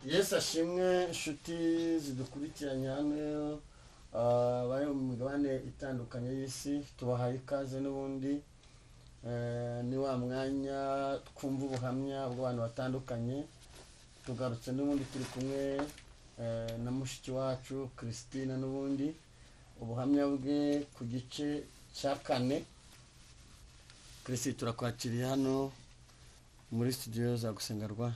Yesu ashimwe inshuti zidukurikiranye hano, bari mu migabane itandukanye y'isi, tubahaye ikaze n'ubundi. Ni wa mwanya twumva ubuhamya bw'abantu batandukanye. Tugarutse n'ubundi turi kumwe na mushiki wacu Christine, n'ubundi ubuhamya bwe ku gice cya kane. Christine, turakwakiriye hano muri studio za Gusengerwa.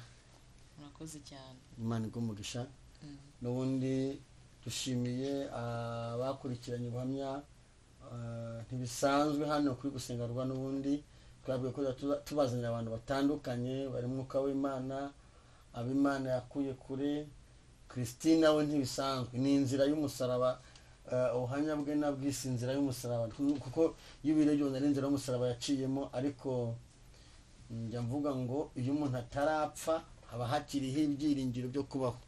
Murakoze cyane. Imana iguhe umugisha. N'ubundi dushimiye abakurikiranye ubuhamya, ntibisanzwe hano kuri Gusengerwa. N'ubundi twabwiye ko tubazanira abantu batandukanye bari mu mwuka w'Imana, ab'Imana yakuye kure. Christine we ntibisanzwe, ni inzira y'umusaraba. Ubuhamya bwe nabwise inzira y'umusaraba, kuko iyo ubirebye ubona ari inzira y'umusaraba yaciyemo. Ariko njya mvuga ngo iyo umuntu atarapfa haba hakiriho ibyiringiro byo kubaho.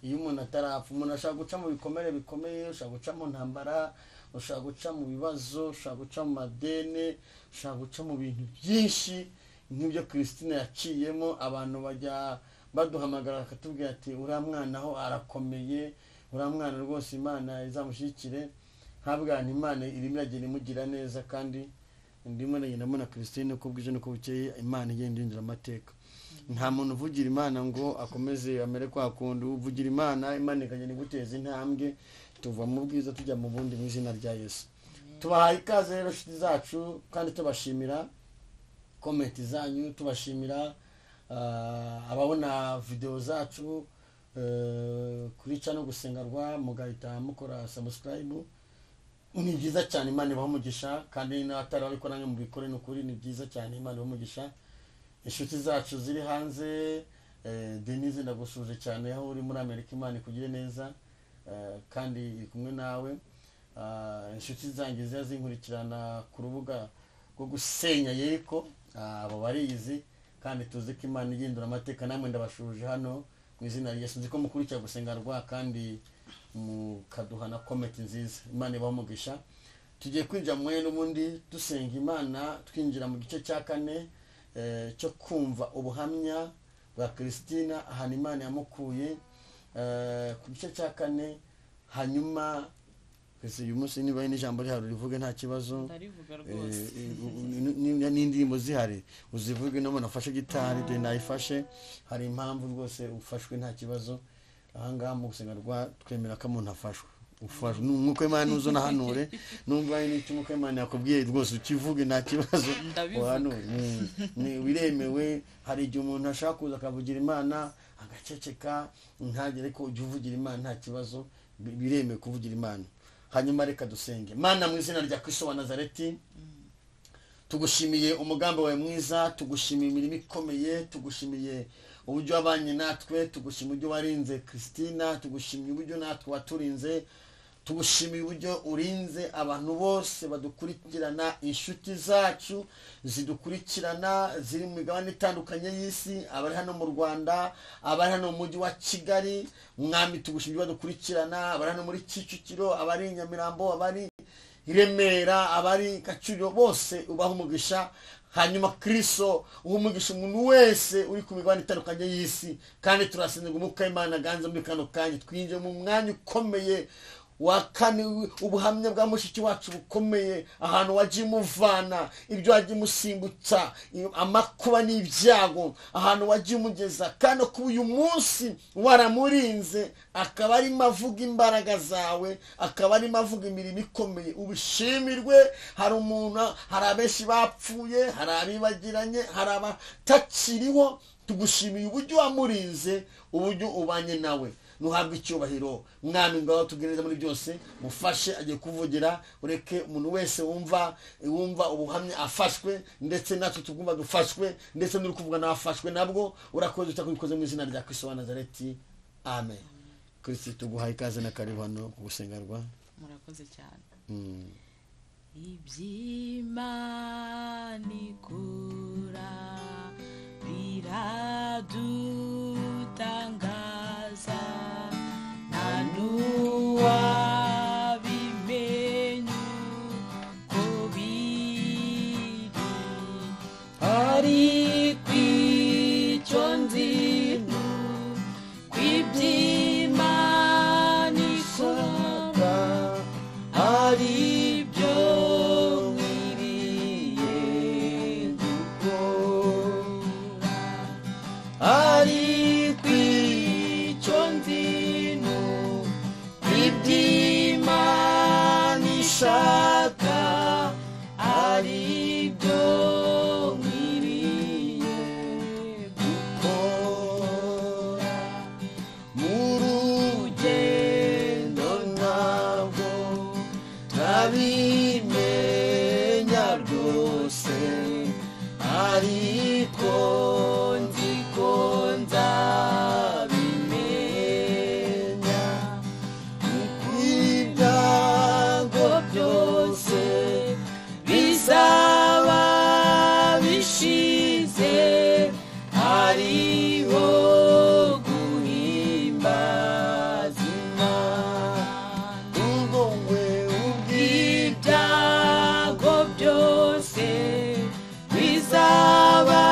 Iyo umuntu atarapfa, umuntu ashobora guca mu bikomere bikomeye, ushobora guca mu ntambara, ushobora guca mu bibazo, ushobora guca mu madene, ushobora guca mu bintu byinshi nk'ibyo Christine yaciyemo. Abantu bajya baduhamagara bakatubwira ati uriya mwana aho arakomeye, uriya mwana rwose Imana izamushyigikire. Ntabwo Imana irimo iragenda imugira neza, kandi ndimo ndagenda mbona Christine uko bwije n'uko bukeye Imana igenda ihindura amateka. Nta muntu uvugira Imana ngo akomeze amere kwa kundi. Uvugira Imana, Imana ikagenda iguteza intambwe, tuva mu bwiza tujya mu bundi mu izina rya Yesu. Tubahaye ikaze rero inshuti zacu, kandi tubashimira comment zanyu, tubashimira ababona video zacu kuri channel Gusengerwa, mugahita mukora subscribe. Ni byiza cyane, Imana ibahe umugisha, kandi n'abatari babikora namwe mubikore, ni ukuri ni byiza cyane, Imana ibahe umugisha. Inshuti zacu ziri hanze, Denise ndagushuje cyane aho uri muri Amerika, Imana ikugire neza, kandi iri kumwe nawe. Inshuti zanjye ziba zinkurikirana ku rubuga rwo gusenya Yeriko, abo barizi kandi tuzi ko Imana igindura amateka. Namwe ndabashuje hano mu izina rya Yesu. Nzi ko mukurikira Gusengerwa kandi mukaduha na comment nziza. Imana ibahe umugisha. Tugiye kwinjira mu mwanya n'ubundi dusenga Imana, twinjira mu gice cya kane cyo kumva ubuhamya bwa Christine, ahantu Imana yamukuye, ku gice cya kane. Hanyuma uyu munsi niba n'ijambo rihari urivuge nta kibazo. Ndarivuga rwose. N'indirimbo zihari uzivuge, n'umuntu afashe gitari dore nayifashe, hari impamvu rwose ufashwe nta kibazo. Ahangaha mu Gusengerwa twemera ko umuntu afashwe, ufashwe nk'uko Imana uzo nahanure, numva hari n'icyo umwuka w'Imana yakubwiye rwose ukivuge nta kibazo. Ndabivuga. Biremewe. Hari igihe umuntu ashaka kuza akavugira Imana agaceceka ntagere, ko ujya uvugira Imana nta kibazo, biremewe kuvugira Imana. Hanyuma reka dusenge. Mana, mu izina rya Kristo wa Nazareti, tugushimiye umugambi wawe mwiza, tugushimiye imirimo ikomeye, tugushimiye uburyo wabanye natwe, tugushimiye uburyo warinze Christina, tugushimiye uburyo natwe waturinze, tugushimiye uburyo urinze abantu bose badukurikirana, inshuti zacu zidukurikirana ziri mu migabane itandukanye y'isi, abari hano mu Rwanda, abari hano mu mujyi wa Kigali. Mwami, tugushimiye badukurikirana, abari hano muri Kicukiro, abari i Nyamirambo, abari i Remera, abari Gacuriro, bose ubaha umugisha. Hanyuma Kristo uha umugisha umuntu wese uri ku migabane itandukanye y'isi, kandi turasenga umwuka w'Imana aganze muri kano kanya. Twinjiye mu mwanya ukomeye wa kane, ubuhamya bwa mushiki wacu bukomeye, ahantu wagiye umuvana, ibyo wagiye umusimbutsa, amakuba n'ibyago, ahantu wagiye umugeza, kandi kuba uyu munsi waramurinze akaba arimo avuga imbaraga zawe, akaba arimo avuga imirimo ikomeye, ubishimirwe. Hari umuntu, hari abenshi bapfuye, hari abibagiranye, hari abatakiriho. Tugushimiye uburyo wamurinze, uburyo ubanye nawe. Nuhabwe icyubahiro Mwami, ngaho tubwire muri byose, mufashe agiye kuvugira, ureke umuntu wese wumva ubuhamya afashwe, ndetse natwe tugumba dufashwe, ndetse n'uri kuvuga nafashwe nabwo. Urakoze utakubikoze mu izina rya Kristo wa Nazareti, amen. Kristo, tuguhaye ikaze na karibu hano ku Gusengerwa. Murakoze cyane. Iby'Imana ikora biradutangaza, nta n'uwabimenya uko biri, ariko icyo nzi ni uko Ariko nzi ko nzabimenya, ibyago byose bizaba bishize, hariho guhimbaza Imana. Ubwo we Ibyago byose bizaba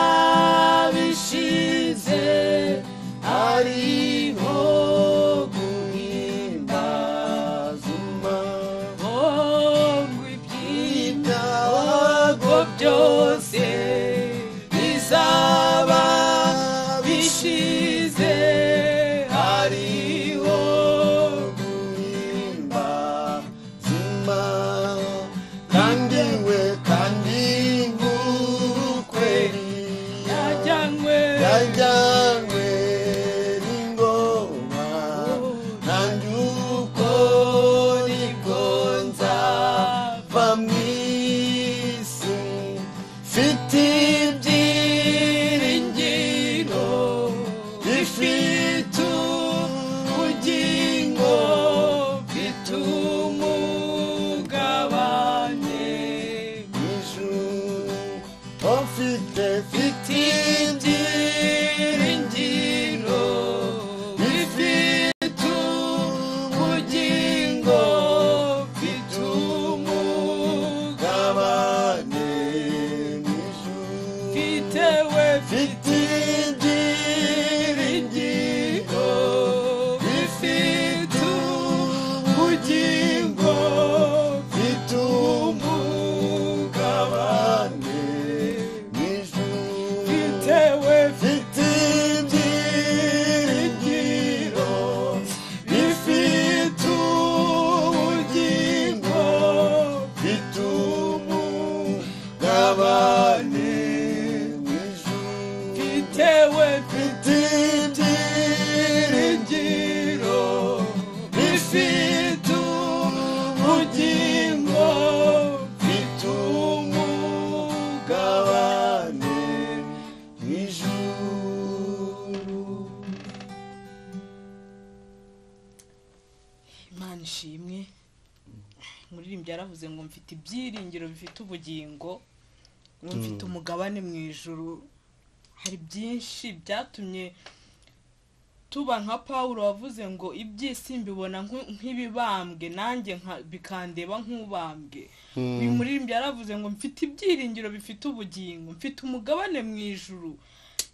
bishize, hariho guhimbaza Imana. Oh, ibyago byose bizaba bishize, hariho guhimbaza Imana. Kandi we kandi nk'ukweri yajyanywe yajyanywe n'ingoma, nanjye uko niko nzava mu isi, mfite ibyiringiro bifite ubugingo, mfite umugabane ijuru, oh, mfite mfite ibyiringiro bifite ubugingo, mfite umugabane mu ijuru, mfite we mfite ibyiringiro bifite ubugingo, mfite umugabane mu ijuru, mfite we mfite ibyiringiro bifite ubugingo, mfite umugabane mu ijuru, mfite we mfite ibyiringiro bifite ubugingo, mfite umugabane mu ijuru. Imana ishimwe. Umuririmbyi yaravuze ngo mfite ibyiringiro bifite ubugingo, ngo mfite umugabane mu ijuru. Hari byinshi byatumye tuba nka Pawulo wavuze ngo iby'isi mbibona nk'ibibambwe, nanjye bikandeba nk'ubambwe. Uyu muririmbyi yaravuze ngo mfite ibyiringiro bifite ubugingo, mfite umugabane mu ijuru.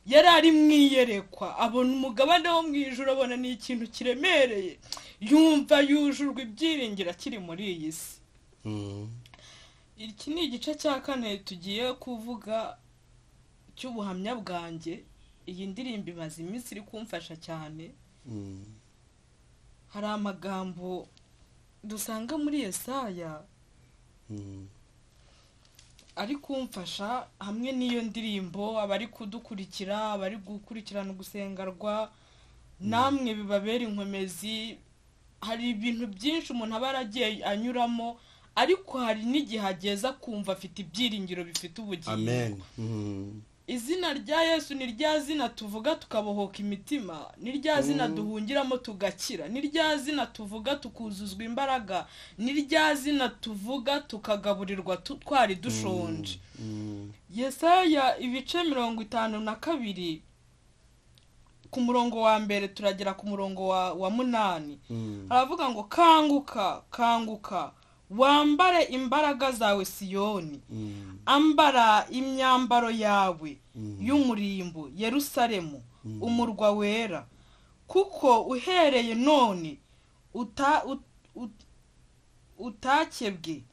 Yari ari mu iyerekwa, abona umugabane wo mu ijuru, abona ni ikintu kiremereye, yumva yujurwa ibyiringiro akiri muri iyi si. Iki ni igice cya kane tugiye kuvuga cy'ubuhamya bwanjye. Iyi ndirimbo imaze iminsi iri kumfasha cyane. Hari amagambo dusanga muri Yesaya ari kumfasha hamwe n'iyo ndirimbo, abari kudukurikira, abari gukurikirana ugusengerwa, namwe bibabera inkomezi. Hari ibintu byinshi umuntu aba yaragiye anyuramo, ariko hari n'igihe ageza kumva afite ibyiringiro bifite ubugingo. Amen. Izina rya Yesu ni rya zina tuvuga tukabohoka imitima, ni rya zina duhungiramo tugakira, ni rya zina tuvuga tukuzuzwa imbaraga, ni rya zina tuvuga tukagaburirwa twari dushonje. Yesaya ibice 52 ku murongo wa mbere turagera ku murongo wa 8. Aravuga ngo kanguka, kanguka, wambare imbaraga zawe Siyoni, ambara imyambaro yawe y'umurimbo Yerusalemu, umurwa wera, kuko uhereye none utakebwe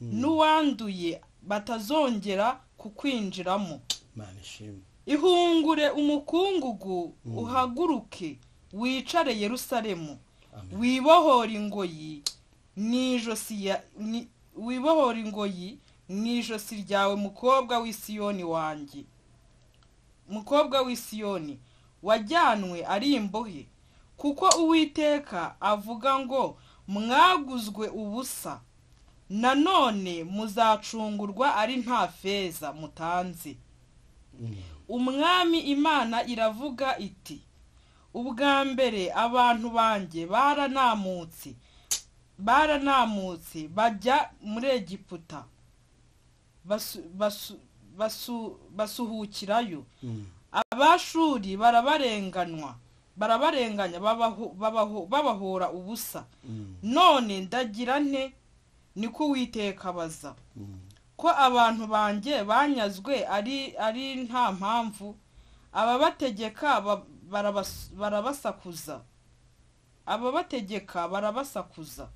n'uwanduye batazongera kukwinjiramo. Imana ishimwe. Ihungure umukungugu, uhaguruke wicare Yerusalemu, Amen. wibohora ingoyi mw'ijosi wibohora ingoyi mw'ijosi ryawe, mukobwa w'i Siyoni wanjye, mukobwa w'i Siyoni wajyanwe ari imbohe. Kuko Uwiteka avuga ngo mwaguzwe ubusa, nanone muzacungurwa ari nta feza mutanze. Umwami Imana iravuga iti: ubwa mbere abantu banjye baranamutse bajya muri Egiputa, basuhukirayo. Abashuri barabarenganya, babahora ubusa. None ndagira nte? Niko Uwiteka abaza, ko abantu banjye banyazwe ari nta mpamvu. Ababategeka barabasakuza, ababategeka barabasakuza,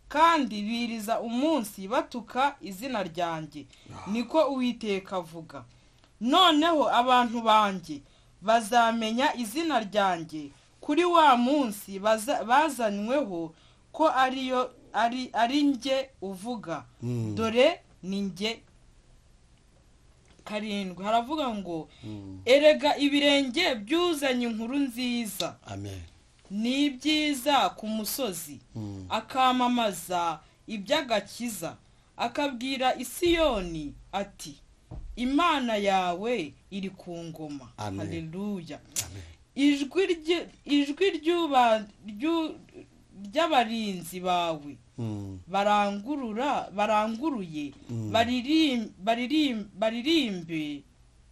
kandi biriza umunsi batuka izina ryanjye, niko Uwiteka avuga. Noneho abantu banjye bazamenya izina ryanjye kuri wa munsi bazanyweho, ko ariyo ari njye uvuga. Dore ni njye. 7 haravuga ngo: erega ibirenge byuzanye inkuru nziza. Amen. Ni byiza ku musozi, akamamaza iby'agakiza, akabwira Isiyoni ati: Imana yawe iri ku ngoma. Haleluya. Ijwi ry'abarinzi bawe baranguruye,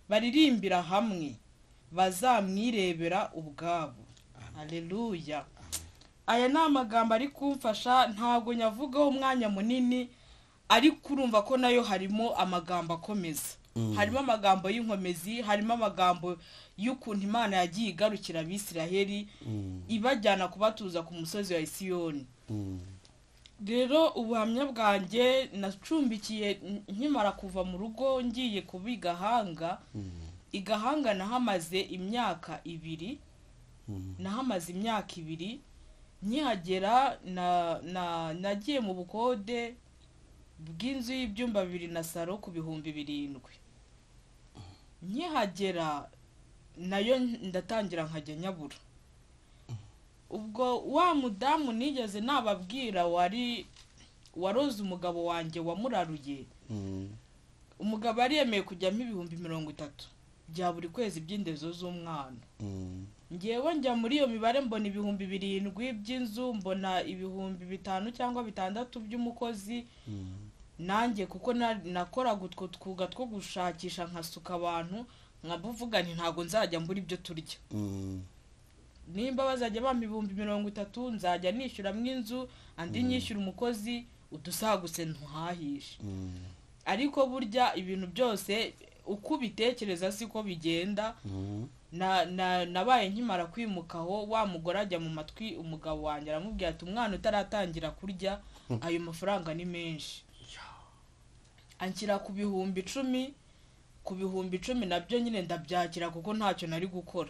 baririmbira hamwe, bazamwirebera ubwabo. Haleluya. Aya ni amagambo ari kumfasha, ntabwo nyavugaho umwanya munini, ariko urumva ko nayo harimo amagambo akomeza, harimo amagambo y'inkomezi, harimo amagambo y'ukuntu Imana yagiye igarukira Abisiraheli ibajyana kubatuza ku musozi wa Isiyoni. Rero ubuhamya bwanjye, nacumbikiye nkimara kuva mu rugo ngiye kuba Igahanga. Igahanga nahamaze imyaka 2, nahamaze imyaka 2. Nkihagera nagiye mu bukode bw'inzu y'ibyumba 2 na saro ku 7,000. Nkihagera nayo ndatangira nkajya nyabura. Ubwo wa mudamu nigeze nababwira wari waroze umugabo wanjye wamuraruye, umugabo ariyemeye kujyamo 30,000 bya buri kwezi by'indezo z'umwana. Ngewe njya muri iyo mibare mbona 7,000 by'inzu, mbona 5,000 cyangwa 6,000 by'umukozi. Nanjye kuko nakoraga utwo twuga two gushakisha nkasuka abantu, nkabuvuga nti ntago nzajya mbura ibyo turya. Nimba bazajya bampa 30,000 nzajya nishyuramo inzu, andi nyishyura umukozi, udusagutse ntuhahishe. Ariko burya ibintu byose uko ubitekereza siko bigenda. Nabaye nkimara kwimukaho, wa mugore ajya mu matwi umugabo wanjye aramubwira ati: umwana utaratangira kurya ayo mafaranga ni menshi. Anshyira ku 10,000, ku 10,000 nabyo nyine ndabyakira kuko ntacyo nari gukora.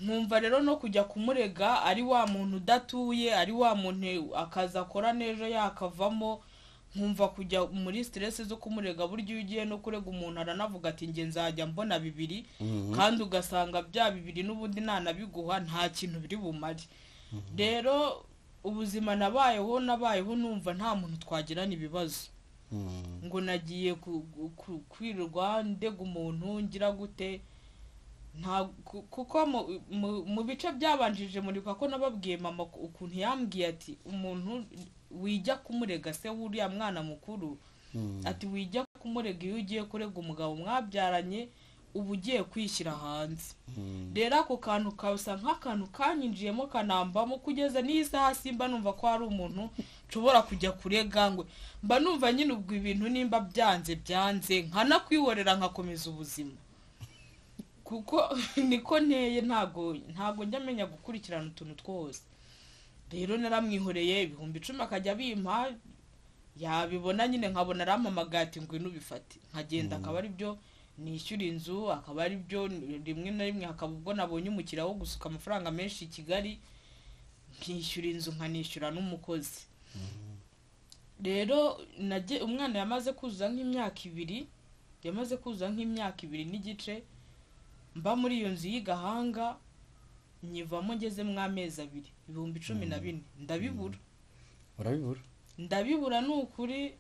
Nkumva rero no kujya kumurega ari wa muntu udatuye, ari wa muntu akaza akora n'ejo yakavamo, nkumva kujya muri stress zo kumurega. Burya iyo ugiye no kurega umuntu aranavuga ati nge nzajya mbona 2, kandi ugasanga bya 2 n'ubundi nanabiguha nta kintu biri bumare. Rero ubuzima nabayeho numva nta muntu twagirana ibibazo, ngo nagiye kwirwa ndega umuntu ngira gute. Nta kuko mu bice byabanjije murika ko nababwiye mama ukuntu yambwiye ati umuntu wijya kumurega se wuriya mwana mukuru, ati wijya kumurega, iyo ugiye kurega umugabo mwabyaranye uba ugiye kwishyira hanze. Rero ako kantu kasa nk'akantu kanyinjiyemo kanambamo kugeza n'iyi saha simba numva ko hari umuntu nshobora kujya kurega, ngo mba numva nyine ubwo ibintu nimba byanze nkanakwihorera nkakomeza ubuzima, kuko niko nteye, ntago njya menya gukurikirana utuntu twose. Rero naramwihoreye 10,000 akajya bimpa, yabibona nyine nkabona arampamagaye ati ngwino ubifate, nkagenda akaba ari byo nishyura inzu, akaba ari byo rimwe na rimwe hakaba ubwo nabonye umukiriya wo gusuka amafaranga menshi i Kigali, nkishyura inzu nkanishyura n'umukozi. Rero umwana yamaze kuzuza nk'imyaka 2, yamaze kuzuza nk'imyaka 2 n'igice, mba muri iyo nzu y'Igahanga, nyivamo ngeze mu amezi 2, 14,000 ndabibura. Urabibura? Ndabibura ni ukuri.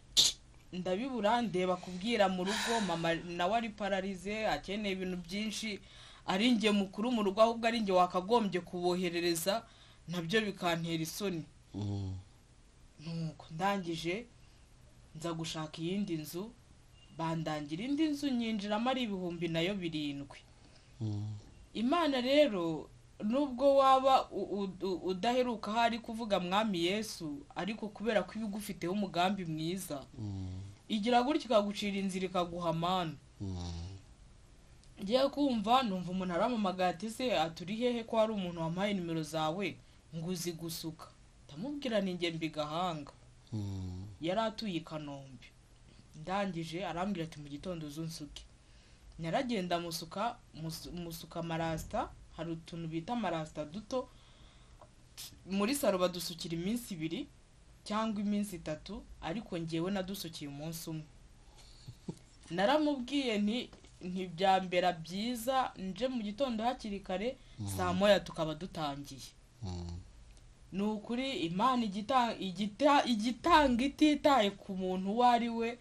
Ndabibura, ndeba kubwira mu rugo, mama nawe ari pararize, akeneye ibintu byinshi, ari njye mukuru mu rugo, ahubwo ari njye wakagombye kuboherereza, nabyo bikantera isoni. Nuko ndangije nza gushaka iyindi nzu, bandangira indi nzu nyinjiramo ari ibihumbi nayo 7. Imana rero nubwo waba udaheruka hari kuvuga Mwami Yesu, ariko kubera ko ibigufiteho umugambi mwiza, igira gutya ikagucira inzira ikaguha amana. Ngiye kumva numva umuntu arampamagaye ati se aturi hehe ko hari umuntu wampaye nimero zawe ngo uzi gusuka? Ndamubwira ni njye Mbigahanga. Yari atuye i Kanombe. Ndangije arambwira ati mu gitondo uzunsuke. Naragenda musuka, musuka amarasita, hari utuntu bita amarasita duto, muri saro badusukira iminsi 2 cyangwa iminsi 3, ariko njyewe nadusukiye umunsi umwe. Naramubwiye nti ntibyambera byiza nje mu gitondo hakiri kare, saa 1 tukaba dutangiye. Ni ukuri Imana igitanga ititaye ku muntu uwo ari we,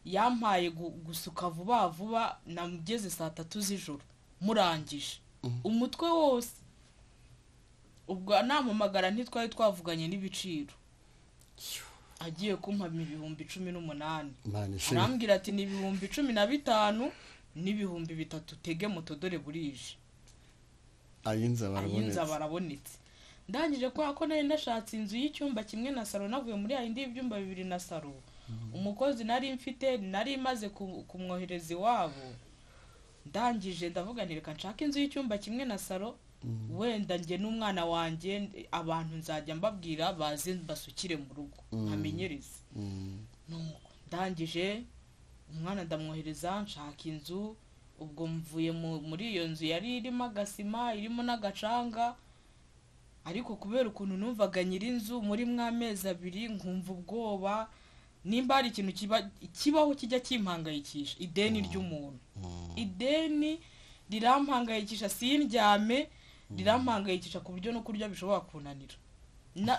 yampaye gusuka vuba vuba, namugeze saa 3 z'ijoro murangije umutwe wose. Ubwo nampamagara ntitwari twavuganye n'ibiciro, agiye kumpa 18,000. Arambwira ati ni 15,000 n'ibihumbi 3 tege moto dore burije. Ayinza barabonetse. Ndangije kwa ko nari nashatse inzu y'icyumba kimwe na salo, navuye muri yindi y'ibyumba 2 na salo. Umukozi nari mfite nari maze kumwohereza iwabo. Ndangije ndavuga nti reka nshake inzu y'icyumba kimwe na salo, wenda njye n'umwana wanjye abantu nzajya mbabwira baze basukire mu rugo nkamenyereze. Nuko ndangije umwana ndamwohereza nshaka inzu. Ubwo mvuye muri iyo nzu yari irimo agasima, irimo n'agacanga, ariko kubera ukuntu numvaga nyir'inzu muri mw'amezi 2 nkumva ubwoba, nimba hari ikintu kibaho kijya kimpangayikisha, ideni ry'umuntu. Ideni rirampangayikisha, sindyame, rirampangayikisha ku buryo no kurya bishobora kunanira.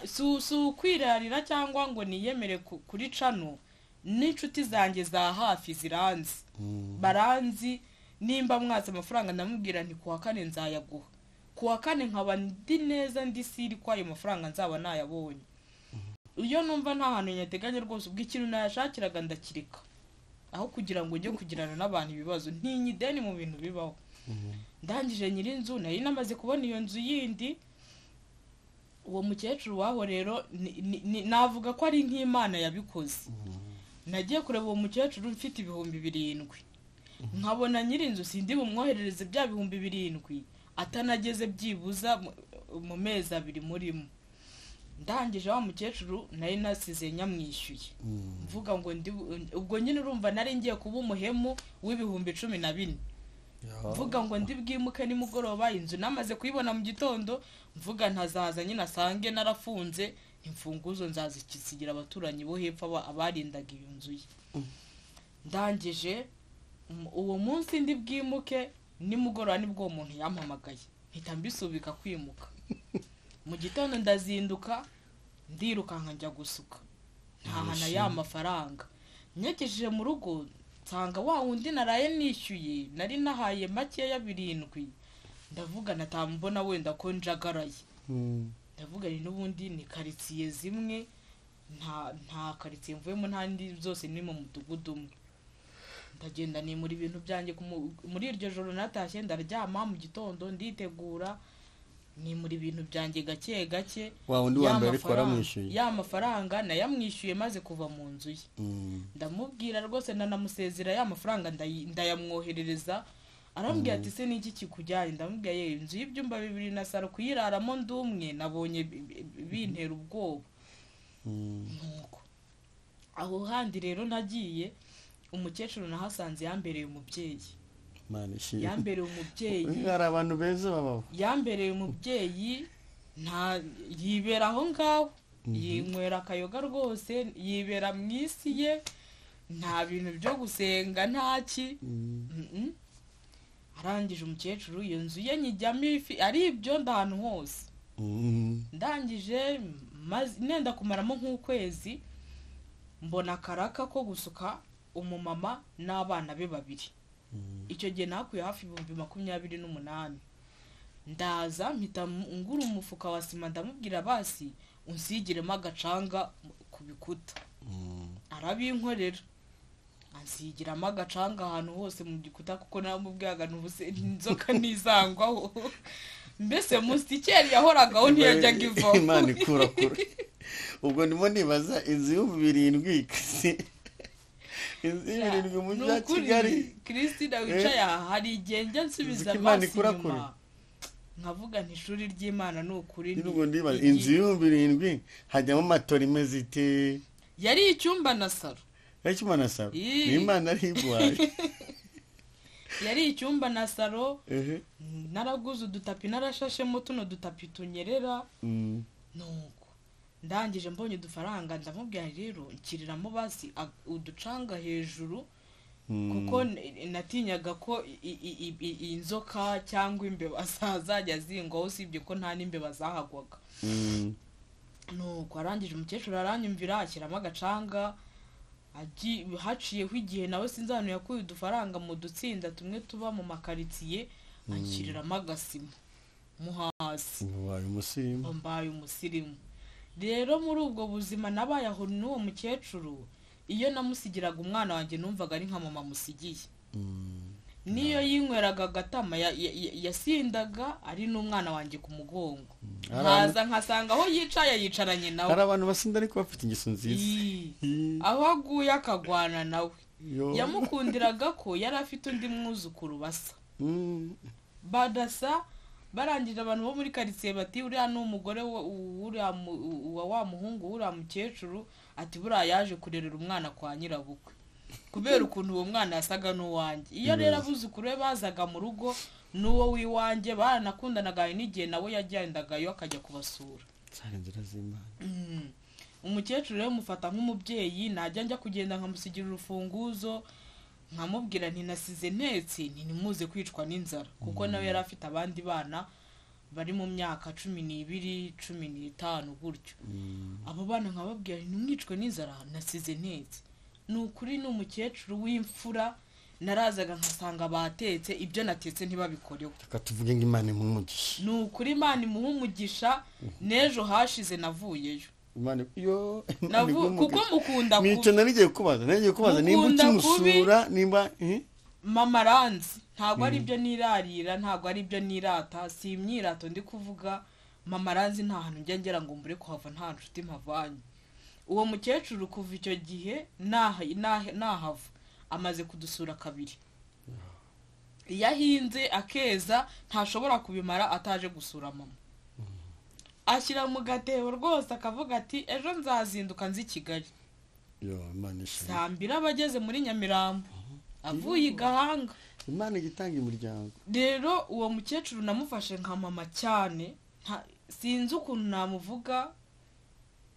Si ukwirarira cyangwa ngo niyemere kuri cano, n'inshuti zanjye za hafi ziranzi, baranzi, nimba mwatse amafaranga ndamubwira nti kuwa kane nzayaguha, kuwa kane nkaba ndi neza ndi siri ko ayo mafaranga nzaba nayabonye. Iyo numva nta hantu nyateganya rwose, ubwo ikintu nayashakiraga ndakireka, aho kugira ngo njye kugirana n'abantu ibibazo, ntinye ideni mu bintu bibaho. Ndangije nyir'inzu nari namaze kubona iyo nzu yindi. Uwo mukecuru waho rero navuga ko ari nk'Imana yabikoze. Nagiye kureba uwo mukecuru mfite 7,000, nkabona nyir'inzu sindi bumwoherereze bya 7,000 atanageze byibuza mu mezi 2 murimo. Ndangije wa mukecuru nari nasize nyamwishyuye, mvuga ngo ndi ubwo nyine urumva nari ngiye kuba umuhemu w'14,000, mvuga ngo ndi bwimuke nimugoroba, inzu namaze kuyibona mu gitondo, mvuga ntazaza nyine asange narafunze, imfunguzo nzazikisigira abaturanyi bo hepfo abarindaga iyo nzu ye. Ndangije uwo munsi ndi bwimuke nimugoroba nibwo uwo muntu yampamagaye, mpita mbisubika kwimuka. Mu gitondo ndazinduka ndirukanka njya gusuka, ntahana ya mafaranga. Nyegejeje mu rugo nsanga wa wundi naraye nishyuye, nari nahaye makeya 7, ndavuga natambona wenda ko njagaraye. Ndavuga ni n'ubundi ni karitsiye zimwe, nta karitsiye mvuyemo, nta ndi zose ni mu mudugudu umwe. Ndagenda nimura ibintu byanjye muri iryo joro natashye ndaryama, mu gitondo nditegura nimura ibintu byanjye gake gake. Wa wundi wa mbere ariko waramwishyuye? Ya mafaranga nayamwishyuye maze kuva mu nzu ye. Ndamubwira rwose ndanamusezera, ya mafaranga ndayamwoherereza. Arambwira ati se niki kikujyanye? Ndamubwira ye inzu y'ibyumba 2 na salo kuyiraramo ndumwe nabonye bintera ubwoba. Nuko aho handi rero nagiye, umukecuru nahasanze yambereye umubyeyi. Yambereye umubyeyi. Hari abantu beza babaho. Yambereye umubyeyi, nta yibera aho ngaho, yinywera akayoga rwose, yibera mu isi ye, nta bintu byo gusenga ntaki. Arangije umukecuru iyo nzu ye nyijyamo ifi, ari ibyo ndahantu hose. Ndangije nenda kumaramo nk'ukwezi, Mbona akaraka ko gusuka umumama n'abana be babiri. Icyo gihe nakuye hafi 28,000. Ndaza mpita ngura umufuka wa sima, ndamubwira basi unsigiremo agacanga ku bikuta. Arabinkorera, ansigiramo agacanga ahantu hose mu gikuta, kuko namubwiraga ntubuse inzoka ntizangwaho. Mbese musitikeri yahoragaho ntiyajyaga ivaho. Imana ikura kure. Ubwo ndimo nibaza inzu y'7,000, inzu y'7,000 mu mujyi wa Kigali. Christina wicaye aha, hari igihe njya nsubiza amaso inyuma nkavuga nti ishuri ry'Imana ni ukuri. Inzu y'7,000 hajyamo matora imeze ite? Yari icyumba na saro. Yari icyumba na saro? Ni Imana ari iguhaye. Yari icyumba na saro, naraguze udutapi, narashashemo tuno dutapi tunyerera. Nuko ndangije mbonye udufaranga, ndamubwira rero nkiriramo basi uducanga hejuru, kuko natinyaga ko inzoka cyangwa imbeba zazajya zingwaho, usibye ko nta n'imbeba zahagwaga. Nuko arangije umukecuru aranyumvira, ashyiramo agacanga. Haciyeho igihe nawe sinzi ahantu yakuye udufaranga mu dutsinda tumwe tuba mu makaritsiye, anshyiriramo agasima mo hasi. Mbaye umusirimu. Rero muri ubwo buzima nabaye aho n'uwo mukecuru, iyo namusigiraga umwana wanjye numvaga ari nka mama musigiye. Niyo yinyweraga agatama yasindaga ari n'umwana wanjye ku mugongo. Nkaza nkasanga aho yicaye yicaranye nawe. Hari abantu basinda ariko bafite ingeso nziza. Aho aguye akagwana nawe. Yamukundiraga ko yari afite undi mwuzukuru basa. Badasa. Barangije abantu bo muri karitsiye bati uriya ni umugore wa wa muhungu uriya mukecuru, ati buriya yaje kurerera umwana kwa nyirabukwe, kubera ukuntu uwo mwana yasaga n'uwanjye. Iyo rero abuzukuru be bazaga mu rugo n'uwo w'iwanjye baranakundanaga, n'igihe nawe yagendagayo akajya kubasura. Umukecuru rero mufata nk'umubyeyi, najya njya kugenda nkamusigira urufunguzo, nkamubwira nti nasize ntetse, ntimuze kwicwa n'inzara, kuko nawe yari afite abandi bana bari mu myaka 12, 15 gutyo. Abo bana nkababwira nti ntimwicwe n'inzara, nasize ntetse. Ni ukuri ni umukecuru w'imfura, narazaga nkasanga batetse, ibyo natetse ntibabikoreho. Reka tuvuge ngo Imana imuhe umugisha. Ni ukuri Imana imuhe umugisha, n'ejo hashize navuyeyo. Kuko mukunda kubi. Nicyo narigiye kubaza, nimba ukimusura, nimba mama aranzi, ntabwo ari ibyo nirarira, ntabwo ari ibyo nirata, si imyirato ndi kuvuga. Mama aranzi, nta hantu njya ngera ngo mbure kuhava nta nshuti mpavanye. Uwo mukecuru kuva icyo gihe nahava amaze kudusura kabiri. Iyo ahinze akeza ntashobora kubimara ataje gusura mama. Ashyira mu gatebo rwose akavuga ati ejo nzazinduka nzi Kigali. Saa mbiri aba ageze muri Nyamirambo avuye i Gahanga. Imana igitanga imiryango. Rero uwo mukecuru namufashe nka mama cyane, sinzi ukuntu namuvuga.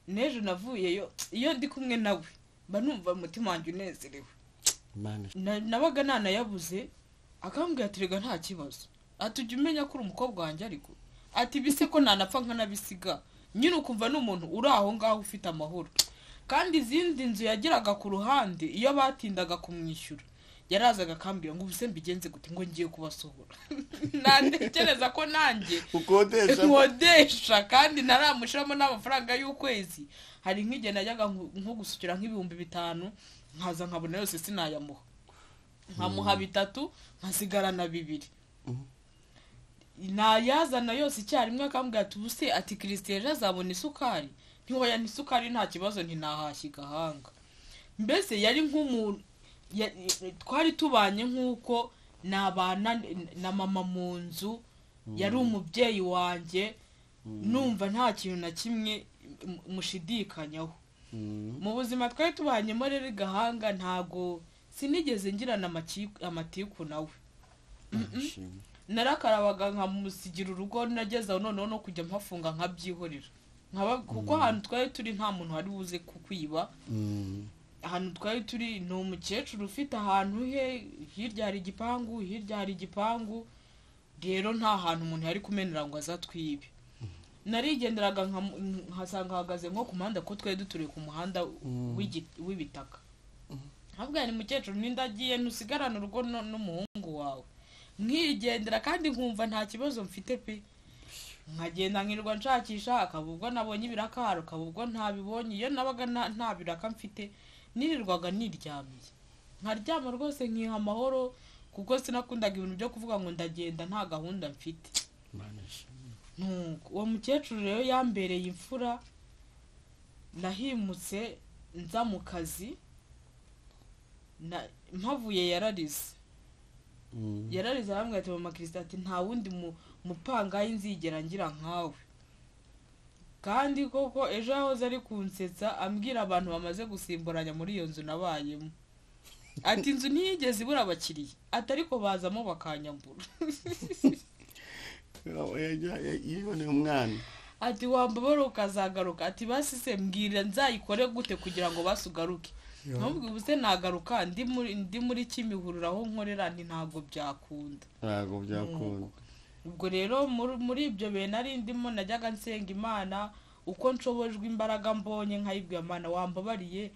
N'ejo navuyeyo iyo ndi kumwe nawe mba numva umutima wanjye unezerewe. Nabaga nanayabuze, akambwira ati rega nta kibazo, ati ujya umenya ko uri umukobwa wanjye, ariko ati bise ko nanapfa nkanabisiga. Nyine ukumva ni umuntu uri aho ngaho ufite amahoro. Kandi izindi nzu yagiraga ku ruhande iyo batindaga kumwishyura yarazaga akambwira ngo ubuse mbigenze gute, ngo ngiye kubasohora. Natekereza ko nanjye ukodesha, kandi naramushiramo n'amafaranga y'ukwezi. Hari nk'igihe najyaga nko gusukira nk'5,000, nkaza nkabona yose sinayamuha, nkamuha 3 nkasigarana 2. Nayazana yose icyarimwe akambwira ati ubuse ati Christine ejo azabona isukari, ntihoya n'isukari nta kibazo, ntinahashya igahanga. Mbese yari nk'umuntu twari tubanye nk'uko nabana na mama mu nzu, yari umubyeyi wanjye, numva nta kintu na kimwe mushidikanyaho. Mu buzima twari tubanyemo rero i Gahanga ntago sinigeze ngirana amatiku nawe. Narakarabaga nkamusigira urugo, nageze aho noneho no kujya mpafunga nkabyihorera, kuko ahantu twari turi nta muntu wari buze kukwiba. Ahantu twari turi ni umukecuru ufite ahantu he, hirya hari igipangu, hirya hari igipangu, rero nta hantu umuntu yari kumenera ngo azatwibe. Narigenderaga nkasanga ahagaze nko ku muhanda, ko twari duturiye ku muhanda w'ibitaka. Ntabwo ni mukecuru n'indagiye ntusigarane urugo n'umuhungu wawe. Nkigendera kandi nkumva nta kibazo mfite pe. Nkagenda nkirirwa nshakisha, akaba ubwo nabonye ibiraka, akaba ubwo ntabibonye. Iyo nabaga nta biraka mfite nirirwaga niryamiye, nkaryama rwose nkiha amahoro, kuko sinakundaga ibintu byo kuvuga ngo ndagenda nta gahunda mfite. Uwo mukecuru rero yambereye imfura. Nahimutse nza mu kazi, mpavuye yararize. Yararize arambwira ati mama Christine, ati nta wundi mupangayi nzigera ngira nkawe. Kandi koko ejo yahoze ari kunsetsa ambwira abantu bamaze gusimburanya muri iyo nzu nabayemo, ati inzu ntiyigeze ibura abakiriya, ati ariko bazamo bakanyambura. Yiboneye umwana. Ati wambabara ukazagaruka, ati basi se mbwira nzayikore gute kugira ngo basugaruke. Ntabwo ubuse nagaruka ndi muri Kimihurura aho nkorera, nti ntabwo byakunda. Ntabwo byakunda. Ubwo rero muri ibyo bintu nari ndimo, najyaga nsenga Imana uko nshobojwe imbaraga mbonye, nkayibwira Imana wambabariye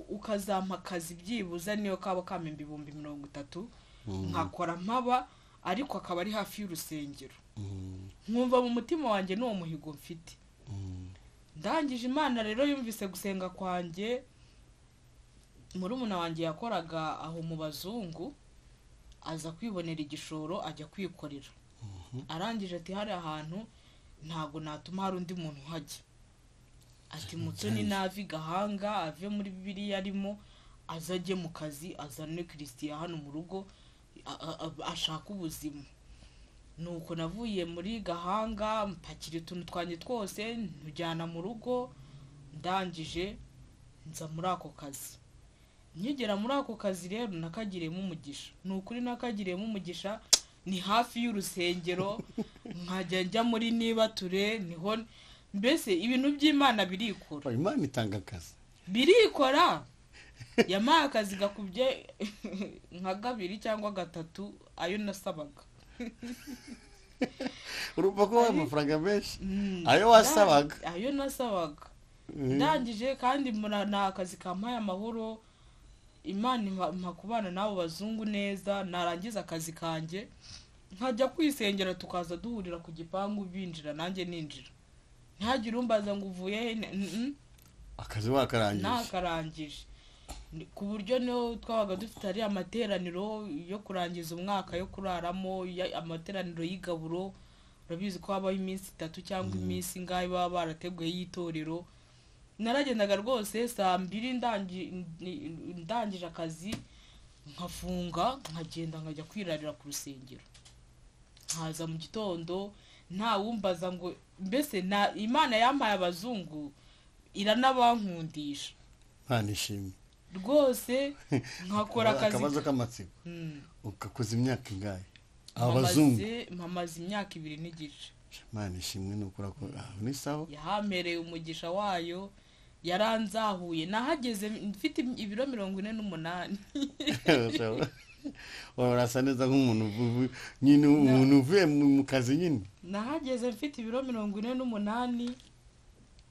ukazampa akazi byibuze niyo kaba kamemba 30,000 nkakora mpaba, ariko akaba ari hafi y'urusengero. Nkumva mu mutima wanjye n'uwo muhigo mfite. Ndangije Imana rero yumvise gusenga kwanjye. Murumuna wanjye yakoraga aho mu bazungu, aza kwibonera igishoro ajya kwikorera. Arangije ati hari ahantu ntago natuma hari undi muntu uhajya, ati Mutoni navi Gahanga ave muri Bibiliya arimo azajye mu kazi azane Christian hano mu rugo ashaka ubuzima. Nuko navuye muri Gahanga mpakira utuntu twanjye twose ntujyana mu rugo, ndangije nza muri ako kazi. Nkigera muri ako kazi rero nakagiriyemo umugisha, ni ukuri nakagiriyemo umugisha. Ni hafi y'urusengero, nkajya njya muri nibature, niho mbese ibintu by'Imana birikora. Imana itanga akazi, birikora. Yampaye akazi gakubye nka 2 cyangwa 3 ayo nasabaga. Urumva ko amafaranga menshi ayo wasabaga, ayo nasabaga. Ndangije kandi ni akazi kampaye amahoro. Imana impa kubana n'abo bazungu neza. Narangiza akazi kanjye nkajya kwisengera, tukaza duhurira ku gipangu binjira nanjye ninjira, ntihagire umbaza ngo uvuye he. Akazi wakarangije? Nakarangije, ku buryo niyo twabaga dufite ari amateraniro yo kurangiza umwaka yo kuraramo, amateraniro y'igaburo. Urabizi ko habaho iminsi 3 cyangwa iminsi ingahe baba barateguye y'itorero. Naragendaga rwose saa 2 ndangije akazi nkafunga, nkagenda nkajya kwirarira ku rusengero, nkaza mu gitondo nta wumbaza ngo mbese na Imana yampaye abazungu iranabankundisha. Imana ishimwe rwose. Nkakora akazi. Akabazo k'amatsiko, ukakoza imyaka ingahe abazungu? Mpamaze imyaka 2 n'igice. Imana ishimwe, nukura ko ni sawa. Yahamereye umugisha wayo, yaranzahuye. Nahageze mfite ibiro 48. Urasa neza nk'umuntu nyine, umuntu uvuye mu kazi nyine. Nahageze mfite ibiro 48,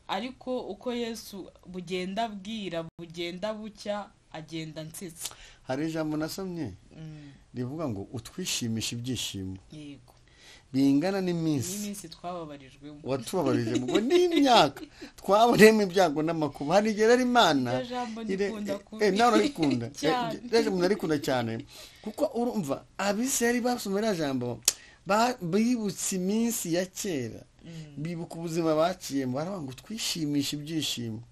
ariko uko Yesu bugenda bwira bugenda bucya agenda nsetsa. Hari ijambo nasomye rivuga ngo utwishimisha ibyishimo. Yego. Bingana n'iminsi twababarijwemo, watubabarije ngo n'imyaka twabonemo ibyago n'amakuba. Hari igihe rero Imana nawe urarikunda, rero umuntu arikunda cyane, kuko urumva Abisirayeli basoma iriya jambo bibutse iminsi ya kera, bibuka ubuzima baciyemo, baravuga ngo twishimishe ibyishimo.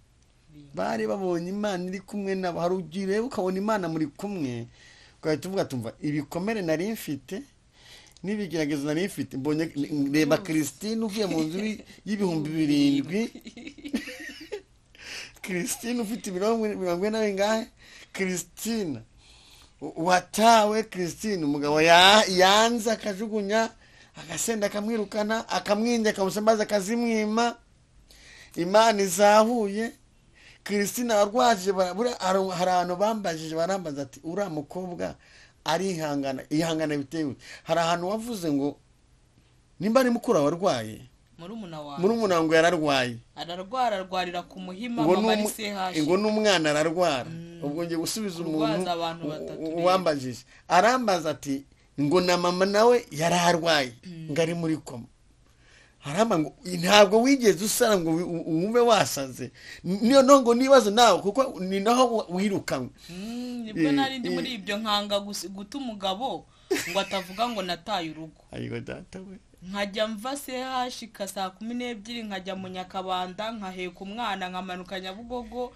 Bari babonye Imana iri kumwe nabo. Hari ugiye rero ukabona Imana muri kumwe, ugahita uvuga tumva ibikomere nari mfite n'ibigeragezo nari mfite, mbonye reba Christine uvuye mu nzu y'7,000, Christine ufite 40 bingahe, Christine watawe, Christine umugabo yanze akajugunya, agasenda akamwirukana, akamwinja, akamusambaza, akazimwima. Imana izahuye Christine arwaje. Hari abantu bambajije barambaza ati uriya mukobwa arihangana, ihangana bitewe. Hari ahantu wavuze ngo nimba ari mukuru warwaye Murumuna wawe. Murumuna ngo yararwaye. Ararwara, arwarira ku Muhima. Ngo mama ari ngo CH. N'umwana ararwara. Ubwo ngiye gusubiza umuntu Kurwaza abantu batatu rero. Wambajije, arambaza ati ngo na mama nawe yararwaye, ngo ari muri koma. Aramba ngo ntabwo wigeze usara ngo wumve wasaze. Niyo no ngo nibazo nawe, kuko ni naho wirukanywe. Nibwo nari ndi muri ibyo, nkanga guta umugabo ngo atavuga ngo nataye urugo. Ayigo data we! Nkajya mva CHK saa 12, nkajya mu Nyakabanda, nkaheka umwana, nkamanuka Nyabugogo,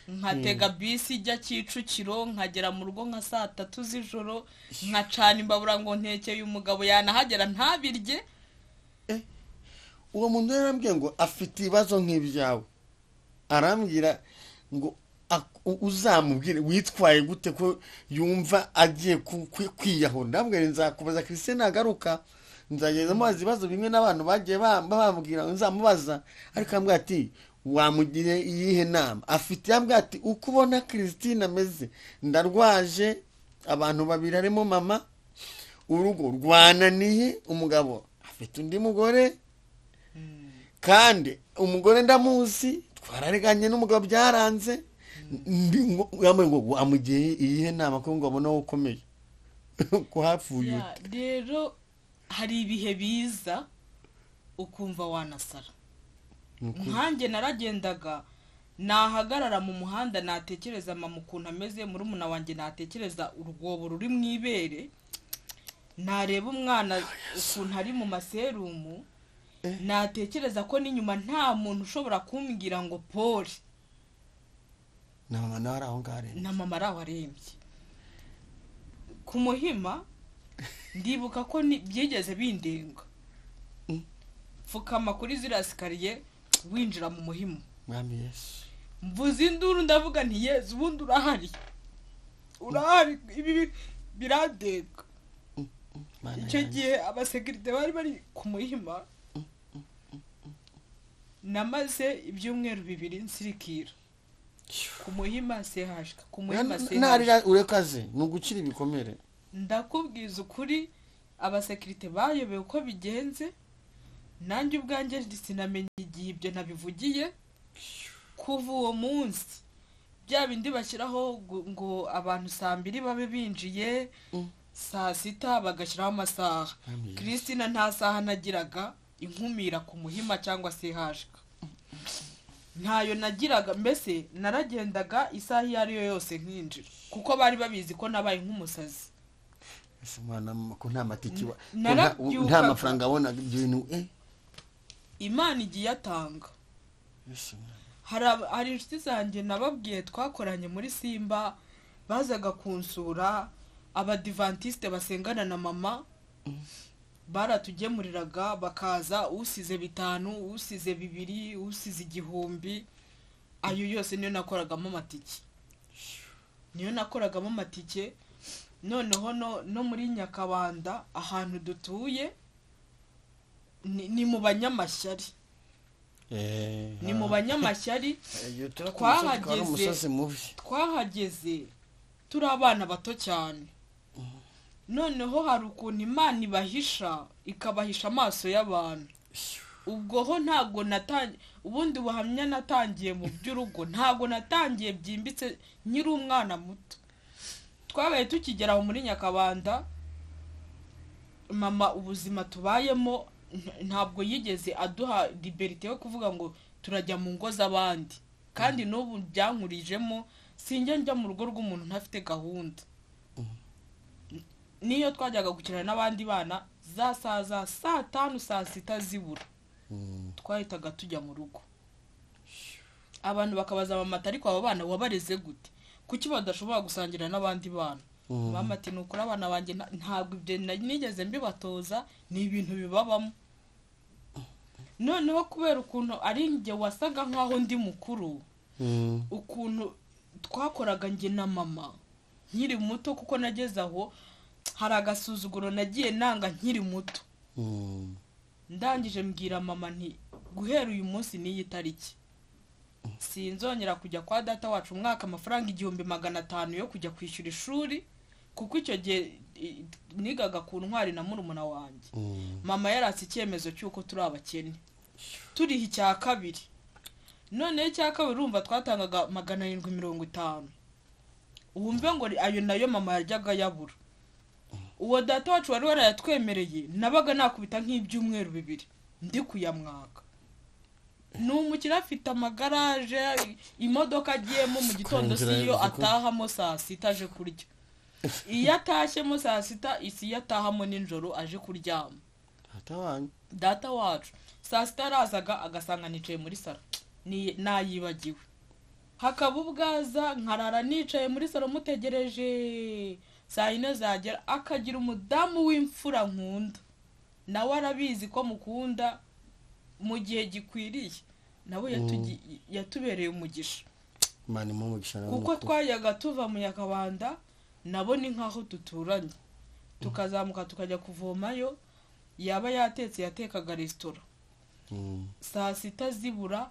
nkatega bisi ijya Kicukiro, nkagera mu rugo nka saa 3 z'ijoro, nkacana imbabura ngo ntekeye umugabo, yanahagera ntabirye. Uwo muntu yarambwiye ngo afite ibibazo nk'ibyawe. Arambwira ngo uzamubwire witwaye gute ko yumva agiye kwiyahura. Ndambwira nzakubaza Christine nagaruka, nzageza mubaza ibibazo bimwe n'abantu bagiye bambwira nzamubaza. Ariko arambwira ati wamugire iyihe nama afite? Yambwira ati uko ubona Christine ameze, ndarwaje abantu babiri harimo mama, urugo rwananiye, umugabo afite undi mugore, kandi umugore ndamuzi, twarareganye n'umugabo byaranze. Yambaye ngo wamugiye iyihe nama ko ngo abone ukomeye ko hapfuye? Ya, rero hari ibihe biza ukumva wanasara. Ni ukuri. Nkanjye naragendaga, nahagarara mu muhanda, natekereza mama ukuntu ameze, murumuna wanjye, natekereza urwobo ruri mu ibere, nareba umwana ukuntu ari mu maserumu, natekereza ko n'inyuma nta muntu ushobora kumbwira ngo pole. Na mama nawe ari aho ngaho arembye. Na mama ari aho arembye ku Muhima. Ndibuka ko byigeze bindenga, pfukama kuri ziriya sikariye winjira mu Muhima. Mwami Yesu! Mvuze induru, ndavuga nti: "Yezu, ubundi urahari, urahari, ibi birandenga." Mana Icyo yanjye. gihe abasekirite bari bari ku Muhima. Namaze ibyumweru 2 nsirikira ku Muhima CHK, ku Muhima CHK. Narira urekaze, ni ugukira ibikomere. Ndakubwiza ukuri, abasekirite bayobewe uko bigenze, nanjye ubwanjye sinamenya igihe ibyo nabivugiye. Kuva uwo munsi, bya bindi bashyiraho ngo abantu saa 2 babe binjiye, saa 6 bagashyiraho amasaha. Amen. Christina nta saha nagiraga inkumira ku Muhima cyangwa CHK, ntayo nagiraga. Mbese naragendaga isaha iyo ari yo yose nkinjira, kuko bari babizi ko nabaye nk'umusazi. Ese mwana, ko nta matike ko Narabyukaga. nta mafaranga wabonaga, ibyo bintu? Imana igiye atanga. Yesu. Hari inshuti zanjye nababwiye twakoranye muri Simba, bazaga kunsura, abadivantisite basengana na mama, baratugemuriraga, bakaza, usize 5, usize 2, usize 1000. Ayo yose niyo nakoragamo amatike, niyo nakoragamo amatike. Noneho no muri Nyakabanda ahantu dutuye ni mu banyamashyari, ni mu banyamashyari. Iyo tuba ku musozi ukaba ari umusozi mubi. Twahageze turi abana bato cyane. Noneho hari ukuntu Imana ibahisha, ikabahisha amaso y'abantu. Ubwo ho ntabwo natangiye ubundi buhamya natangiye mu by'urugo, ntabwo natangiye byimbitse nkiri umwana muto. Twabaye tukigera aho muri Nyakabanda, mama ubuzima tubayemo ntabwo yigeze aduha liberté yo kuvuga ngo turajya mu ngo z'abandi. Kandi n'ubu byankurijemo, sinjya njya mu rugo rw'umuntu ntafite gahunda. Niyo twajyaga gukina n'abandi bana, za saa za saa 5, saa 6 zibura, twahitaga tujya mu rugo. Abantu bakabaza mama ati: "Ariko aba bana wabareze gute? Kuki badashobora gusangira n'abandi bana?" Mama ati: "Ni ukuri abana banjye ntabwo ibyo nigeze mbibatoza, ni ibintu bibabamo." Noneho kubera ukuntu ari njye wasaga nkaho ndi mukuru, ukuntu twakoraga njye na mama nkiri muto, kuko nageze aho hari agasuzuguro nagiye nanga nkiri muto. Ndangije mbwira mama nti: "Guhera uyu munsi n'iyi tariki sinzongera kujya kwa data wacu umwaka amafaranga 1500 yo kujya kwishyura ishuri," kuko icyo gihe nigaga ku Ntwari na murumuna wanjye. Mama yaratse icyemezo cy'uko turi abakene. Turiha icya kabiri. Noneho icya kabiri urumva twatangaga 750. Wumve ngo ayo nayo mama yajyaga yabura. Uwo data wacu wari warayatwemereye nabaga nakubita nk'ibyumweru 2 ndi kuyamwaka. Ni umukire afite amagaraje, imodoka agiyemo mu gitondo siyo atahamo saa sita aje kurya. Iyo atashyemo saa sita isi iyo atahamo nijoro aje kuryama. Data wacu saa sita arazaga agasanga nicaye muri salo nayibagiwe. Hakaba ubwaza nkarara nicaye muri salo mutegereje saa 4 zagera, akagira umudamu w'imfura nkunda, nawe arabizi ko mukunda mu gihe gikwiriye, nawe yatubereye umugisha. Kuko twajyaga tuva mu Nyakabanda nabo ni nkaho duturanye, tukazamuka tukajya kuvomayo. Yaba yatetse yatekaga resitora saa sita zibura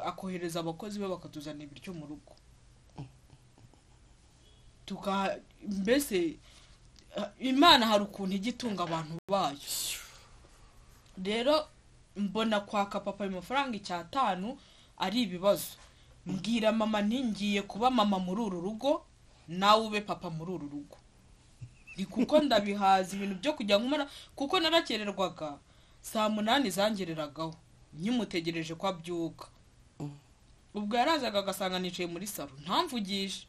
akohereza abakozi be bakatuzana ibiryo mu rugo. Mbese Imana hari ukuntu igitunga abantu bayo. Rero mbona kwaka papa ayo mafaranga 5 ari ibibazo. Mbwira mama ntingiye kuba mama muri uru rugo, nawe ube papa muri uru rugo. Ni kuko ndabihaza ibintu byo kujya nkumara, kuko narakererwaga saa 8 zangereragaho nkimutegereje ko abyuka. Ubwo yarazaga agasanga nicaye muri salo ntamvugishe,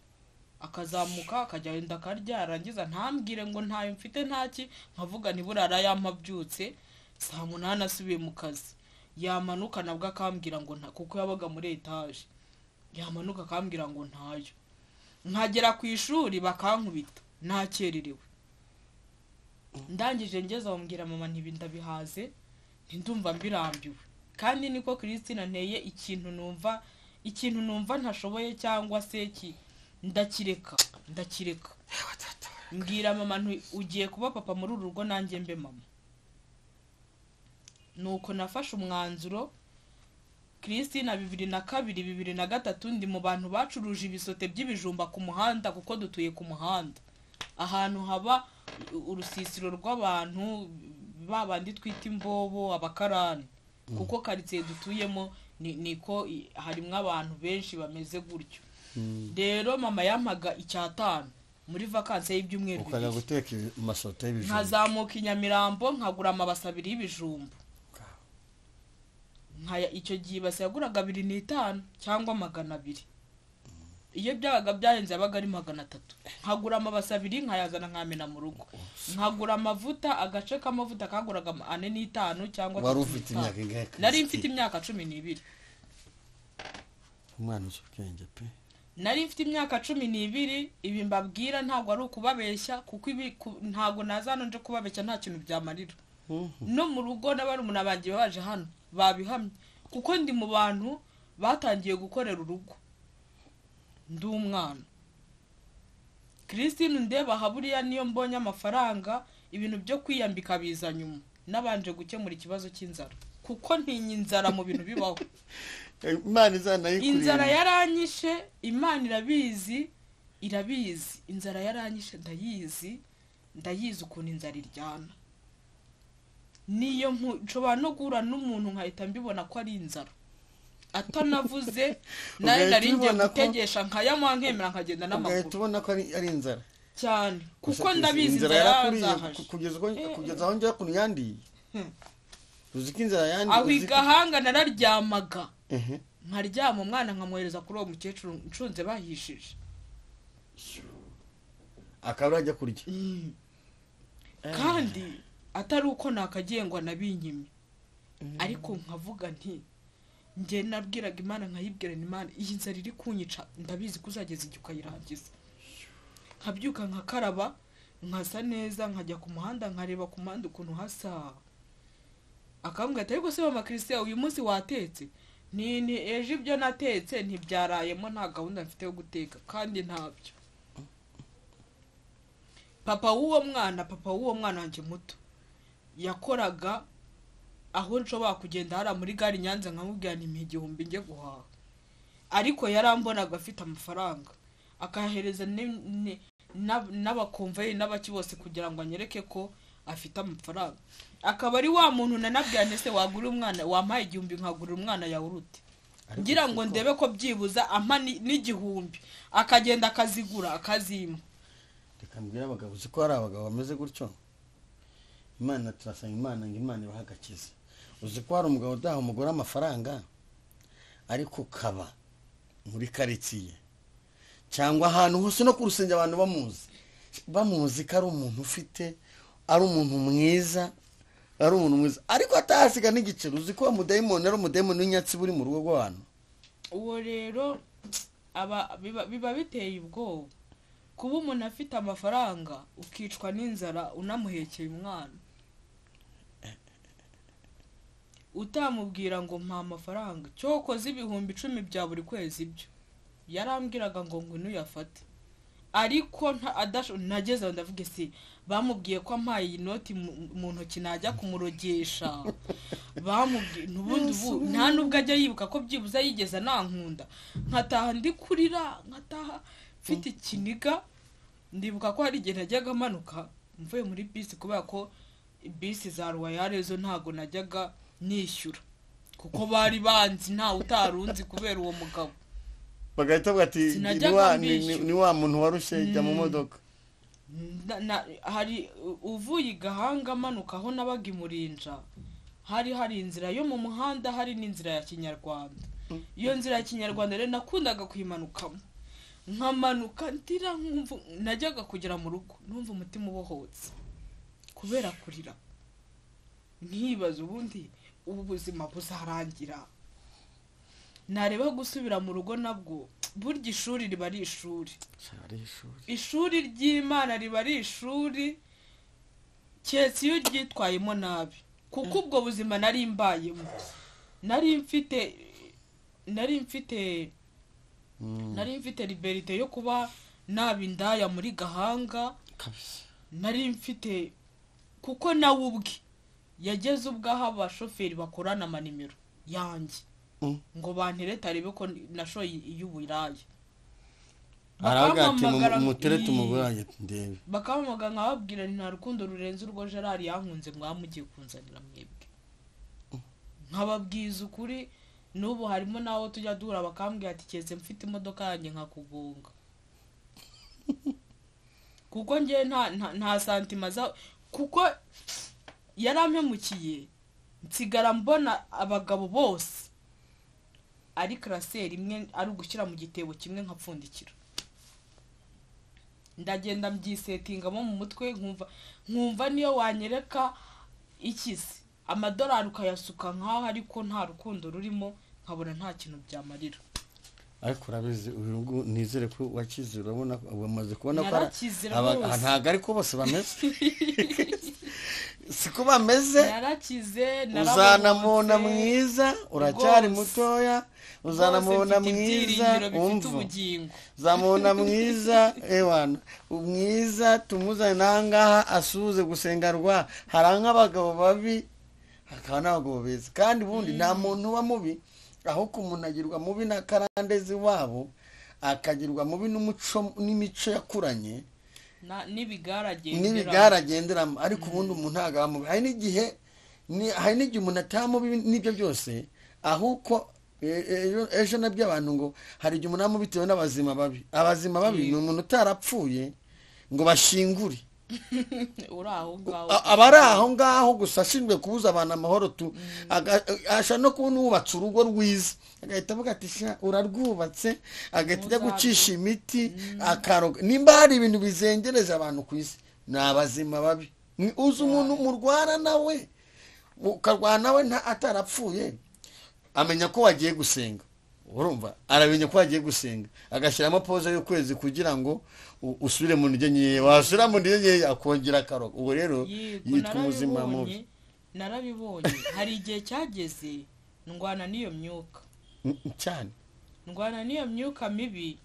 akazamuka akajya wenda akarya, yarangiza ntambwire ngo ntayo mfite ntaki, nkavuga ntiburara yampabyutse. Saa 8 asubiye mu kazi, yamanuka nabwo akambwira ngo nta, kuko yabaga muri etaje, yamanuka akambwira ngo ntayo. Nkagera ku ishuri bakankubita nakererewe. Ndangije ngeze aho mbwira mama nti ndabihaze, ndumva mbirambiwe. Kandi niko Christine nteye ikintu numva, ikintu numva ntashoboye cyangwa se ki ndakireka. Mbwira mama nti ugiye kuba papa muri uru rugo nanjye mbe mama. Nuko nafashe umwanzuro. Christine 2002 2003 ndi mu bantu bacuruje ibisote by'ibijumba ku muhanda, kuko dutuye ku muhanda ahantu haba urusisiro rw'abantu babandi twita imbobo, abakarani, kuko quartier dutuyemo niko harimo abantu benshi bameze gutyo. Rero mama yampaga 5 muri vacances y'ibyumweru bibiri, ukajya guteka amasote y'ibijumba. Nkazamuka i Nyamirambo nkagura amabase 2 y'ibijumba. Nkaya icyo gihe ibase yaguraga 2.5 cyangwa 200. Iyo byabaga byahenze yabaga ari 300. Nkagura amabase 2 nkayazana nkamena mu rugo. Nkagura amavuta, agace k'amavuta kaguraga 4.5 cyangwa. Wari ufite imyaka ingahe? Nari mfite imyaka 12. Umwana uzi ubwenge pe. Nari mfite imyaka 12. Ibi mbabwira ntabwo ari ukubabeshya, kuko ibi ntabwo naza hano nje kubabeshya, nta kintu byamarira. No mu rugo n'abarumuna banjye baje hano babihamye, kuko ndi mu bantu batangiye gukorera urugo ndi umwana. Christine ndeba haburiya niyo mbonye amafaranga ibintu byo kwiyambika biza nyuma, nabanje gukemura ikibazo cy'inzara, kuko ntinya inzara mu bintu bibaho. Imana izanayikurira. Inzara yaranyishe, Imana irabizi, irabizi. Inzara yaranyishe, ndayizi, ndayizi ukuntu inzara iryana. Niyo nshobora no guhura n'umuntu nkahita mbibona ko ari inzara atanavuze, nawe nari ngiye gutegesha nkayanywa nkemera nkagenda n'amaguru. Ugahita ubona ko ari inzara cyane, kuko ndabizi inzara yaranzahaje kugeza aho njya kuntu yandiye. Uzi ko inzara yandiye aho igahanga nararyamaga, nkaryama umwana nkamwohereza kuri uwo mukecuru ncunze bahishije, akaba ajya kurya. Kandi atari uko nakagengwa nabinyime, ariko nkavuga nti njye nabwiraga Imana nkayibwira ni Imana iyi nzara iri kunyica ndabizi kuzageza igihe ukayirangiza. Nkabyuka nkakaraba nkasa neza nkajya ku muhanda nkareba ku muhanda ukuntu hasa. Akambwira ati ariko se mama Christian uyu munsi watetse? Ni ejo ibyo natetse ntibyarayemo, nta gahunda mfite yo guteka kandi ntabyo. Papa w'uwo mwana wanjye muto yakoraga aho nshobora kugenda hara muri gare Nyanza nkamubwira nti mpa 1000 njye guhaha, ariko yarambonaga afite amafaranga akahereza n'abakomvayi n'abaki bose kugira ngo anyereke ko afite amafaranga, akaba ari wa muntu nanabwira nese wagura umwana, wampaye 1000 nkagurira umwana yawurute, ngira ngo ndebe ko byibuza ampa n'igihumbi, akagenda akazigura akazima. Reka mbwira abagabo, uzi ko hari abagabo bameze gutyo. Imana turasaba Imana ngo Imana ibahe agakiza. Uzi ko hari umugabo udaha umugore amafaranga, ariko ukaba muri karitsiye cyangwa ahantu hose no ku rusengero abantu bamuzi ko ari umuntu ufite, ari umuntu mwiza, ari umuntu mwiza, ariko atahasiga n'igiceri. Uzi ko umudayimoni ari umudayimoni w'inyatsi buri mu rugo rw'abantu. Uwo rero aba biba biteye ubwoba kuba umuntu afite amafaranga ukicwa n'inzara unamuhekeye umwana, utamubwira ngo mpa amafaranga cyokoze 10,000 bya buri kwezi, ibyo yarambwiraga ngo ngwino uyafate, ariko nageze aho ndavuga ese bamubwiye ko ampaye iyi noti mu ntoki najya kumurogesha, bamubwiye n'ubundi ubu nta nubwo ajya yibuka ko byibuze yigeze anankunda. Nkataha ndi kurira, nkataha mfite ikiniga. Ndibuka ko hari igihe najyaga manuka mvuye muri bisi, kubera ko bisi za Royal zo ntago najyaga nishyura kuko bari banzi, nta utarunzi kubera uwo mugabo. Bagahita bavuga ati ni wa muntu warushye jya mu modoka. Hari uvuye Gahanga manuka aho nabaga Imurinja, hari inzira yo mu muhanda, hari n'inzira ya Kinyarwanda. Iyo nzira ya Kinyarwanda rero nakundaga kuyimanukamo, nkamanuka ndira nkumva najyaga kugera mu rugo numva umutima ubohotse kubera kurira, nkibaza ubundi ubu buzima buzarangira. Nareba gusubira mu rugo nabwo, burya ishuri riba ari ishuri, ishuri ry'Imana riba ari ishuri, keretse iyo uryitwayemo nabi, kuko ubwo buzima nari mbayemo, nari mfite liberite yo kuba naba indaya muri Gahanga, nari mfite, kuko nawe ubwe yageze ubwo aho abashoferi bakorana amanimero yanjye ngo banterete arebe ko nashoye iy'uburaya. Bakampamagara nkababwira nta rukundo rurenze urwo Gerard yankunze, mwamugiye kunzanira mwebwe. Nkababwiza ukuri, n'ubu harimo n'aho tujya duhura bakambwira ati keretse mfite imodoka yanjye nkakugonga, kuko njye nta santima za, kuko yarampemukiye nsigara mbona abagabo bose ari karaseri imwe, ari ugushyira mu gitebo kimwe nkapfundikira. Ndagenda mbyisetingamo mu mutwe, nkumva niyo wanyereka ikizi amadolari ukayasuka nkaho ariko nta rukundo rurimo, nkabona nta kintu byamarira. Ariko urabizi uyu nizere ko wakize, urabona wamaze kubona ko ntabwo ariko bose bameze siko bameze. Narakize, uzanamubona mwiza, uracyari mutoya, uzanamubona mwiza, umva uzamubona mwiza, ewana mwiza, tumuzane nangaha asuze gusenga rwa. Hari nk'abagabo babi hakaba n'abagabo beza, kandi ubundi nta muntu uba mubi, aho kumunagirwa mubi na karandezi wabo, akagirwa mubi n'umuco n'imico yakuranye n'ibigara agenderamo. Ariko ubundi umuntu ntabwo aba mubi. Hari n'igihe umuntu ataba mubi n'ibyo byose, ahubwo ejo nabyo abantu ngo hari igihe umuntu aba mubi bitewe n'abazima babi. Abazima babi ni umuntu utarapfuye ngo bashingure, aba ari aho ngaho gusa ashinzwe kubuza abantu amahoro tu, asha no kubona uwubatse urugo rwiza agahita avuga ati urarwubatse, agahita ajya gucisha imiti akaroga. Nimba hari ibintu bizengereza abantu ku isi ni abazima babi. Uzi umuntu murwana nawe ukarwana nawe atarapfuye, amenya ko wagiye gusenga, urumva aramenya ko wagiye gusenga, agashyiramo pause y'ukwezi kugira ngo usubire mu ntege nkeya, wasubira mu ntege nkeya akongera akaroga. Ubu rero yitwa umuzima mubi. Narabibonye hari igihe cyageze ndwana n'iyo myuka cyane, ndwana n'iyo myuka mibi.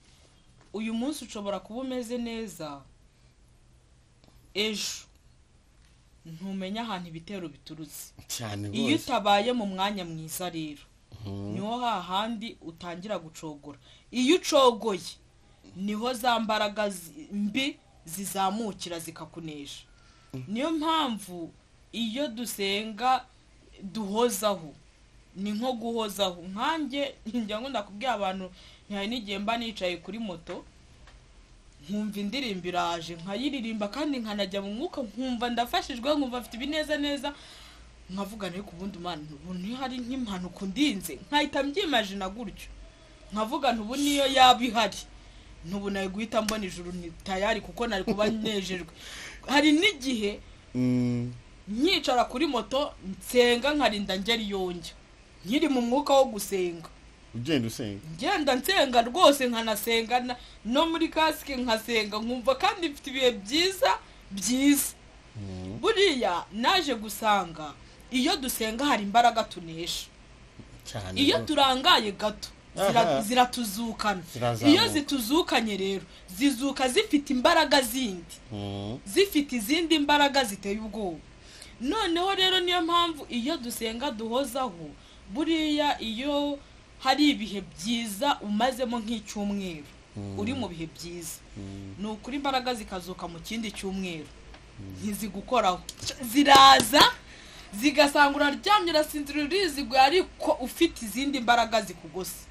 Uyu munsi ushobora kuba umeze neza, ejo ntumenya ahantu ibitero biturutse cyane. Iyo utabaye mu mwanya mwiza rero niho hahandi utangira gucogora. Iyo ucogoye niho za mbaraga mbi zizamukira zikakunesha. Niyo mpamvu iyo dusenga duhozaho, ni nko guhozaho. Nkanjye njya ngo ndakubwira abantu, ntihari n'igihe mba nicaye kuri moto nkumva indirimbo iraje nkayiririmba kandi nkanajya mu mwuka, nkumva ndafashijwe, nkumva mfite ibineza neza, nkavuga ariko ubundi Mana ubu ntihari nk'impanuka undinze, nkahita mbyimajina gutyo, nkavuga nti ubu niyo yaba ihari ntubu nari guhita mbona ijuru ni tayari kuko nari kuba nejejwe. Hari n'igihe nyicara kuri moto nsenga nkarinda ngera iyo njya, nkiri mu mwuka wo gusenga, ugenda usenga, ngenda nsenga rwose, nkanasenga no muri kasike nkasenga, nkumva kandi mfite ibihe byiza byiza. Buriya naje gusanga iyo dusenga hari imbaraga tunesha cyane, iyo turangaye gato ziratuzukana. Iyo zituzukanye rero zizuka zifite imbaraga zindi, zifite izindi mbaraga ziteye ubwoba. Noneho rero niyo mpamvu iyo dusenga duhozaho, buriya iyo hari ibihe byiza umazemo nk'icyumweru uri mu bihe byiza, ni ukuri imbaraga zikazuka mu kindi cyumweru ntizigukoraho, ziraza zigasanga uraryamye urasinzira uriziguye, ariko ufite izindi mbaraga zikugose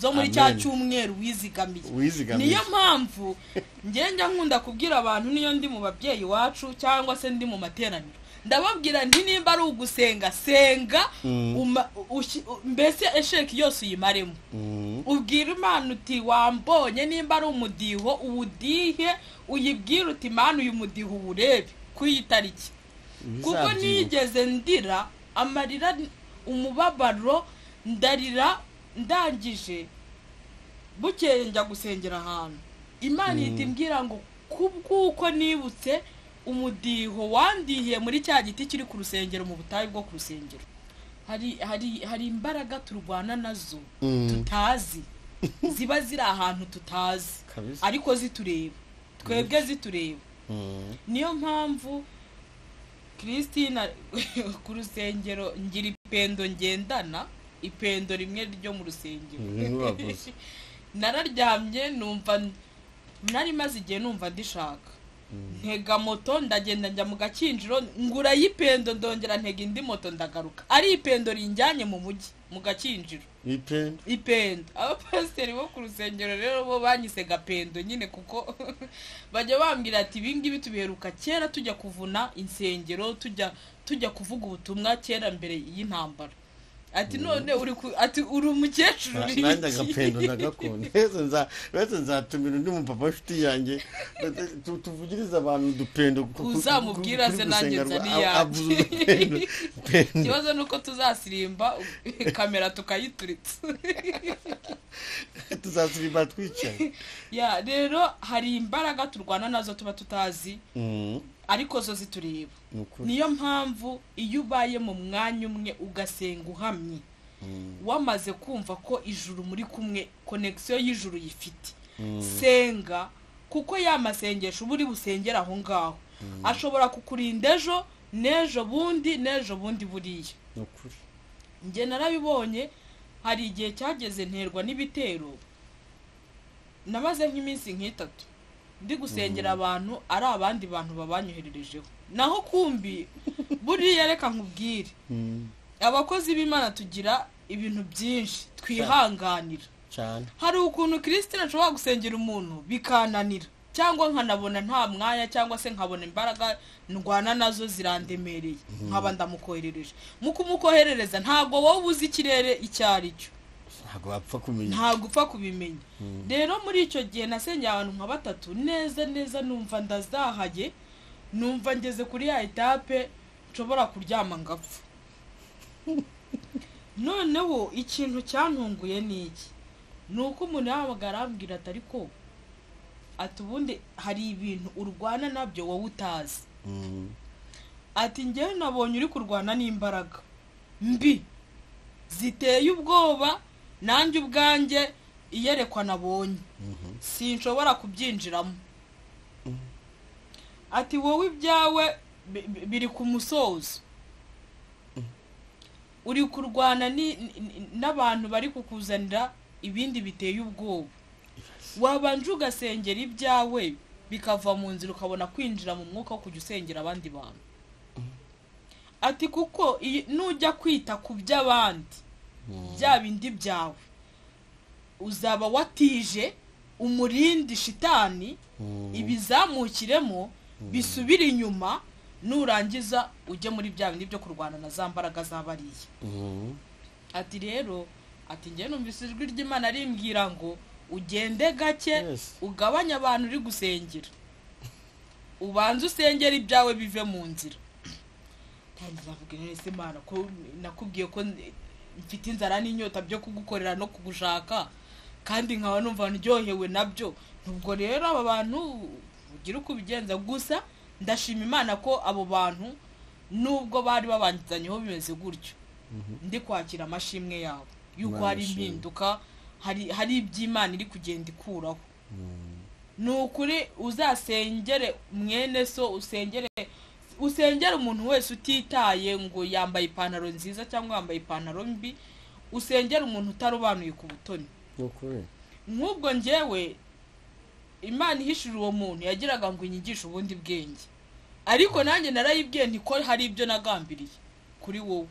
zo muri cya cyumweru wizigamiye. Niyo mpamvu ngenda nkunda kubwira abantu, niyo ndi mu babyeyi wacu cyangwa se ndi mu materaniro, ndababwira nti nimba ari ugusenga senga, mbese esheki yose uyimaremo, ubwira Imana uti wambonye, nimba ari umudiho uwudihe, uyibwire uti Imana uyu mudiho uwurebe ku iyi tariki, kuko nigeze ndira amarira umubabaro ndarira, ndangije bukeye njya gusengera ahantu, Imana ihita imbwira ngo kubw'uko nibutse umudiho wandihiye muri cya giti kiri ku rusengero, mu butayu bwo ku rusengero. Hari imbaraga turwana nazo tutazi, ziba ziri ahantu tutazi ariko zitureba, twebwe zitureba. Niyo mpamvu Christine ku rusengero ngira ipendo ngendana, ipendo rimwe ryo mu rusengero. Nararyamye numva nari maze igihe numva ndishaka, ntega moto ndagenda njya mu Gakinjiro ngura y'ipendo, ndongera ntega indi moto ndagaruka, ari ipendo rinjyanye mu mujyi mu Gakinjiro. Ipendo. Abapasiteri bo ku rusengero rero bo banyise gapendo nyine, kuko bajya bambwira ati ibi ngibi tubiheruka kera tujya kuvuna insengero, tujya kuvuga ubutumwa kera mbere y'intambara. Ati none uri ati uri umukecuru uri nanjye agapendo ndagakunda, wese nzatumira undi mupapa w'inshuti yanjye tuvugirize abantu udupendo, uzamubwira se nanjye nzani yanjye. Ikibazo ni uko tuzasirimba kamera tukayituritsa, tuzasirimba twicaye. Ya rero hari imbaraga turwana nazo tuba tutazi ariko zo zitureba. Niyo mpamvu iyo ubaye mu mwanya umwe ugasenga uhamye, wamaze kumva ko ijuru muri kumwe, connection y'ijuru yifite, senga, kuko ya masengesho uba uri busengera aho ngaho ashobora kukurinda ejo n'ejo bundi n'ejo bundi buriya. Njye narabibonye, hari igihe cyageze nterwa n'ibitero, namaze nk'iminsi nk'itatu ndi gusengera abantu ari abandi bantu babanyohererejeho. Naho kumbi buriya reka nkubwire, abakozi b'Imana tugira ibintu byinshi twihanganira cyane. Hari ukuntu Christine ashobora gusengera umuntu bikananira, cyangwa nkanabona nta mwanya, cyangwa se nkabona imbaraga ndwana nazo zirandemereye, nkaba ndamukoherereje. Mu kumukoherereza ntabwo wowe uzi ikirere icyo ari cyo, ntabwo upfa kubimenya. Rero muri icyo gihe nasengeye abantu nka batatu neza neza, numva ndazahaye, numva ngeze kuri ya etape nshobora kuryama ngapfa. Noneho ikintu cyantunguye ni iki, ni uko umuntu yahamagara arambwira ati ariko ati ubundi hari ibintu urwana nabyo wowe utazi. Ati njyewe nabonye uri kurwana n'imbaraga mbi ziteye ubwoba, nanjye ubwanjye iyerekwa nabonye sinshobora kubyinjiramo. Ati wowe ibyawe biri ku musozo, uri kurwana n'abantu bari kukuzanira ibindi biteye ubwoba, wabanje ugasengera ibyawe bikava mu nzira, ukabona kwinjira mu mwuka wo kujya usengera abandi bantu. Ati kuko nujya kwita ku by'abandi, bya bindi byawe, uzaba watije umurindi shitani, ibizamukiremo bisubire inyuma, nurangiza ujye muri bya bindi byo kurwana na za mbaraga z'abariya. Ati rero, ati njye numvise ijwi ry'Imana rimbwira ngo ugende gake, ugabanye abantu uri gusengera, ubanze usengera ibyawe bive mu nzira. Ntangiza avuga, nese Imana ko nakubwiye ko mfite inzara n'inyota byo kugukorera no kugushaka, kandi nkaba numva ndyohewe nabyo. Ubwo rero aba bantu ugira uko ubigenza. Gusa ndashima Imana ko abo bantu nubwo bari babanzanyeho bimeze gutyo, ndi kwakira amashimwe yabo yuko hari impinduka, hari iby'Imana iri kugenda ikuraho. Ni ukuri uzasengere mwene so, usengere umuntu wese utitaye ngo yambaye ipantaro nziza cyangwa yambaye ipantaro mbi, usengere umuntu utarobanuye ku butoni. Nk'ubwo njyewe Imana ihishura uwo muntu yagiraga ngo inyigishe ubundi bwenge, ariko nanjye narayibwiye nti ko hari ibyo nagambiriye kuri wowe,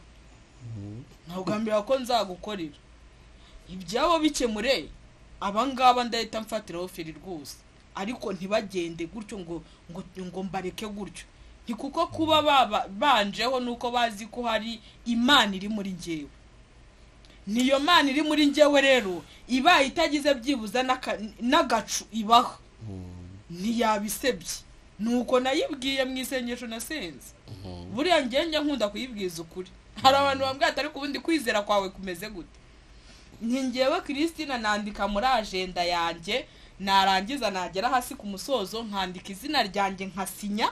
nkagambira ko nzagukorera ibyabo bikemure, abangaba ndahita mfatiraho feri rwose, ariko ntibagende gutyo ngo ngo mbareke gutyo. Nti kuko kuba banjeho nuko bazi ko hari Imana iri muri njyewe. Niyo Mana iri muri njyewe rero ibaye itagize byibuza n'agacu ibaho, ntiyabisebye. Nuko nayibwiye mu isengesho nasenze. Buriya njye nkunda kuyibwiza ukuri. Hari abantu bambwira ati ariko ubundi kwizera kwawe kumeze gute? Nti njyewe Christina nandika muri agenda yanjye, narangiza nagera hasi ku musozo nkandika izina ryanjye nkasinya,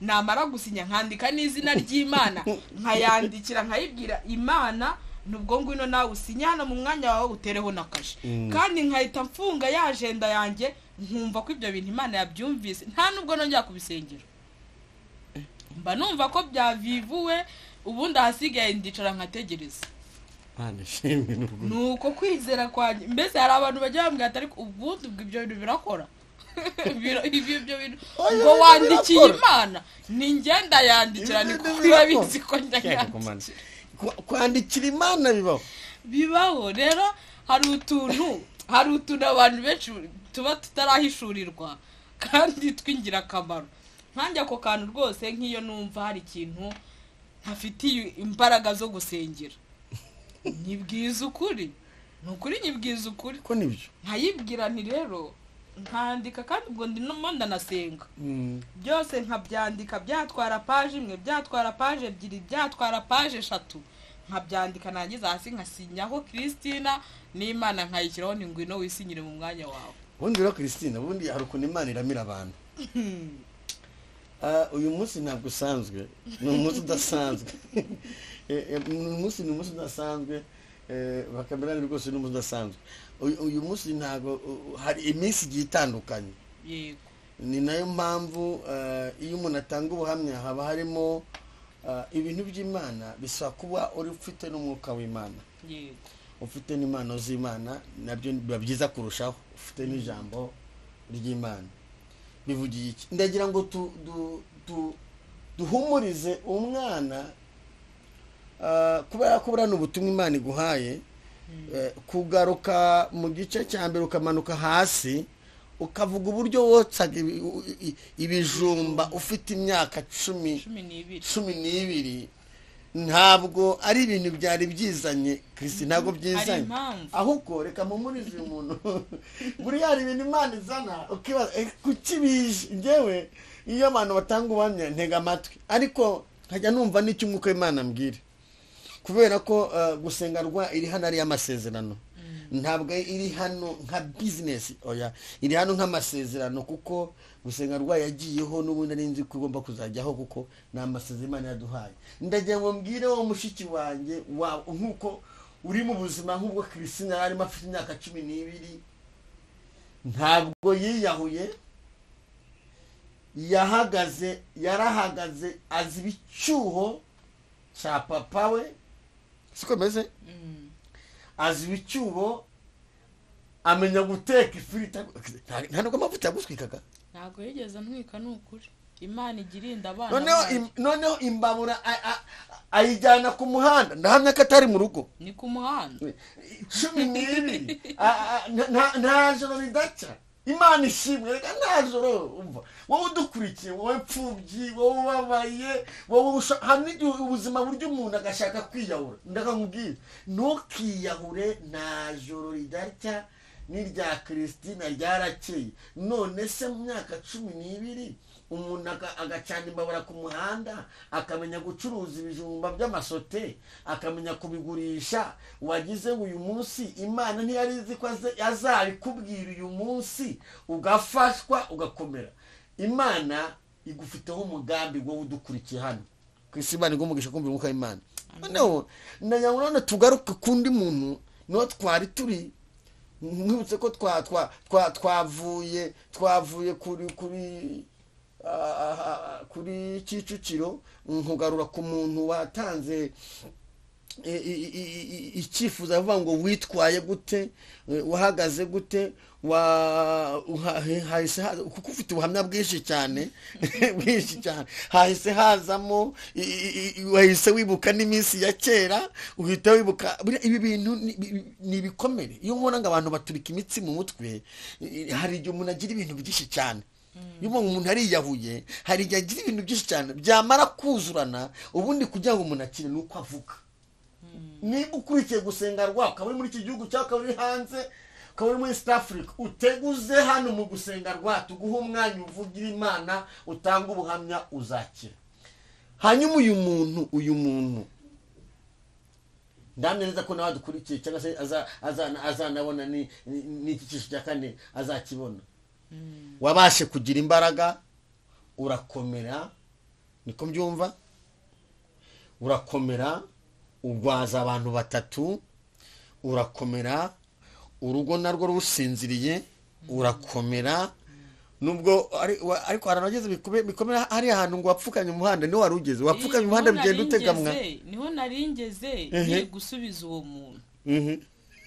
namara gusinya nkandika n'izina ry'Imana, nkayandikira nkayibwira Imana nubwo ngwino nawe usinya hano mu mwanya wawe utereho na kashe. Kandi nkahita mfunga ya agenda yanjye, nkumva ko ibyo bintu Imana yabyumvise, nta nubwo nongera kubisengera. Mba numva ko byavivuwe, ubundi ahasigaye ndicara nkategereza. Nuko kwizera kwanjye, mbese hari abantu bajya bambwira ati ariko ubundi ibyo bintu birakora. Ibyo bintu ngo wandikiye Imana, ni ngenda yandikira, ni kuba bizi ko njya kwandikira Imana bibaho. Bibaho. Rero hari utuntu abantu benshi tuba tutarahishurirwa kandi tw'ingirakamaro. Nkanjye ako kantu rwose nk'iyo numva hari ikintu ntafitiye imbaraga zo gusengera, nyibwiza ukuri, ni ukuri nyibwiza ukuri ko nibyo nkayibwira nti rero nkandika, kandi ubwo ndimo ndanasenga byose nkabyandika, byatwara paje imwe, byatwara paje ebyiri, byatwara paje eshatu, nkabyandika nangiza hasi nkasinyaho Christina n'Imana nkayishyiraho ni ngwino wisinyire mu mwanya wawe. Ubundi rero Christina, ubundi hari ukuntu Imana iramira abantu. Uyu munsi ntabwo usanzwe, ni umunsi udasanzwe. Umunsi ni umunsi udasanzwe, bakamerana rwose ni umunsi udasanzwe. Uyu munsi ntabwo hari iminsi igiye itandukanye. Yego. Ni nayo mpamvu iyo umuntu atanga ubuhamya haba harimo ibintu by'Imana, bisaba kuba uri ufite n'umwuka w'Imana. Yego. Ufite n'impano z'Imana, nabyo biba byiza kurushaho, ufite n'ijambo ry'Imana. Bivugiye iki? Ndagira ngo duhumurize umwana, kubera ko burana ubutumwa Imana iguhaye, kugaruka mu gice cya mbere ukamanuka hasi ukavuga uburyo wotsaga ibijumba ufite imyaka 12, ntabwo ari ibintu byari byizanye Christine, ntabwo byizanye. Ahubwo reka mumurize umuntu, buriya hari ibintu Imana izana ukibaza kuki bije. Njyewe iyo abantu batanga ubuhamya ntega amatwi, ariko nkajya numva n'icyo umwuka w'Imana ambwira, kubera ko gusenga rwa iri hano ari amasezerano, ntabwo iri hano nka business, oya, iri hano nk'amasezerano, kuko gusenga rwa yagiyeho n'ubundi ari nzi ko igomba kuzajyaho, kuko ni amasezerano Imana yaduhaye. Ndagira ngo mbwire wo mushiki wanjye nkuko uri mu buzima nk'ubwo Christina arimo afite imyaka 12, ntabwo yiyahuye, yahagaze, yarahagaze aziba icyuho cya papa we, siko meze, aziba icyuho, amenya guteka ifiriti, nta nubwo amavuta yagutwikaga, Ntabwo yigeze antwika, ni ukuri. Imana igirinda abana. Noneho imbabura ayijyana ku muhanda, ndahamya ko atari mu rugo, ni ku muhanda. 12 nta joro ridacya. Imana ishimwe, reka nta joro. Umva wowe udukurikiye, wowe pfubyi, wowe ubabaye, wowe hari n'igihe ubuzima burya umuntu agashaka kwiyahura. Ndakakubwira, ntukiyahure, nta joro ridacya n'irya Christina ryarakeye. None se mu myaka 12 umuntu agacana imbabura ku muhanda, akamenya gucuruza ibijumba by'amasote, akamenya kubigurisha, wagize uyu munsi Imana ntiyari izi ko azabikubwira uyu munsi, ugafashwa ugakomera. Imana igufiteho umugambi wowe udukurikiye hano ku isi. Imana igumugisha kumva umwuka w'Imana. Noneho none tugaruke kundi muntu niho twari turi. Mwibutse ko twavuye kuri Kicukiro, nkugarura ku muntu watanze icyifuzo avuga ngo witwaye gute, wahagaze gute, kuko ufite ubuhamya bwinshi cyane bwinshi cyane, hahise hazamo, wahise wibuka n'iminsi ya kera, uhita wibuka ibi bintu ni ibikomere. Iyo ubona ngo abantu baturika imitsi mu mutwe, hari igihe umuntu agira ibintu byinshi cyane. Iyo umuntu ariyahuye, hari igihe agira ibintu byinshi cyane byamara kuzurana. Ubundi kugira ngo umuntu akire ni uko avuga. Niba ukurikiye gusenga rwa, ukaba uri muri iki gihugu cyangwa ukaba uri hanze, ukaba uri muri East Africa, uteguze hano mu gusenga rwa, tuguhe umwanya uvugira Imana, utanga ubuhamya, uzakira. Hanyuma uyu muntu ndamye neza ko nawe adukurikiye, cyangwa se azanabona n'iki cyiciro cya kane azakibona. Wabashe kugira imbaraga, urakomera, niko mbyumva, urakomera, urwaza abantu 3, urakomera, urugo narwo rusinziriye, urakomera. Nubwo ariko haranageze bikomera, hari ahantu ngo wapfukanye umuhanda, niho wari ugeze wapfukanye umuhanda, bigenda utegamwa. Niho naringeze ngiye gusubiza uwo muntu,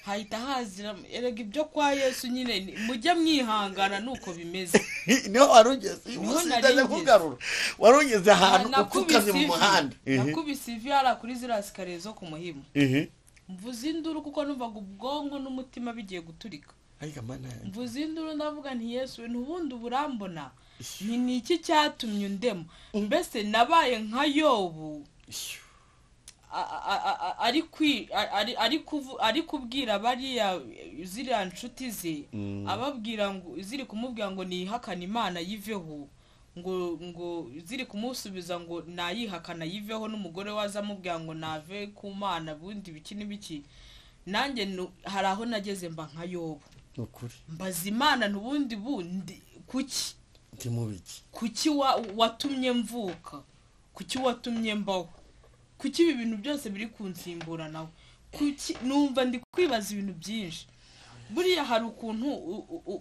hahita hazira erega ibyo kwa Yesu nyine, mujye mwihangana nuko bimeze. Niho wari ugeze, usigaje kugarura, wari ugeze ahantu upfukamye mu muhanda. Nakubise ivi hara kuri ziriya sikariye zo ku Muhima, mvuze induru kuko numvaga ubwonko n'umutima bigiye guturika. Mvuze induru ndavuga nti Yesu ntubundi burambona, ni iki cyatumye undema? Mbese nabaye nka Yobu ari kubwira bariya ziriya nshuti ze, ababwira ngo ziri kumubwira ngo nihakana Imana yiveho, ngo ziri kumusubiza ngo nayihakana yiveho, n'umugore waza amubwira ngo nave ku Mana bundi biki n'ibiki. Nanjye hari aho nageze mba nka Yobu, mbaza Imana ntubundi bundi kuki kuki watumye mvuka, kuki watumye mbaho, kuki ibi bintu byose biri kunsimbura nawe, kuki numva ndi kwibaza ibintu byinshi. Buriya hari ukuntu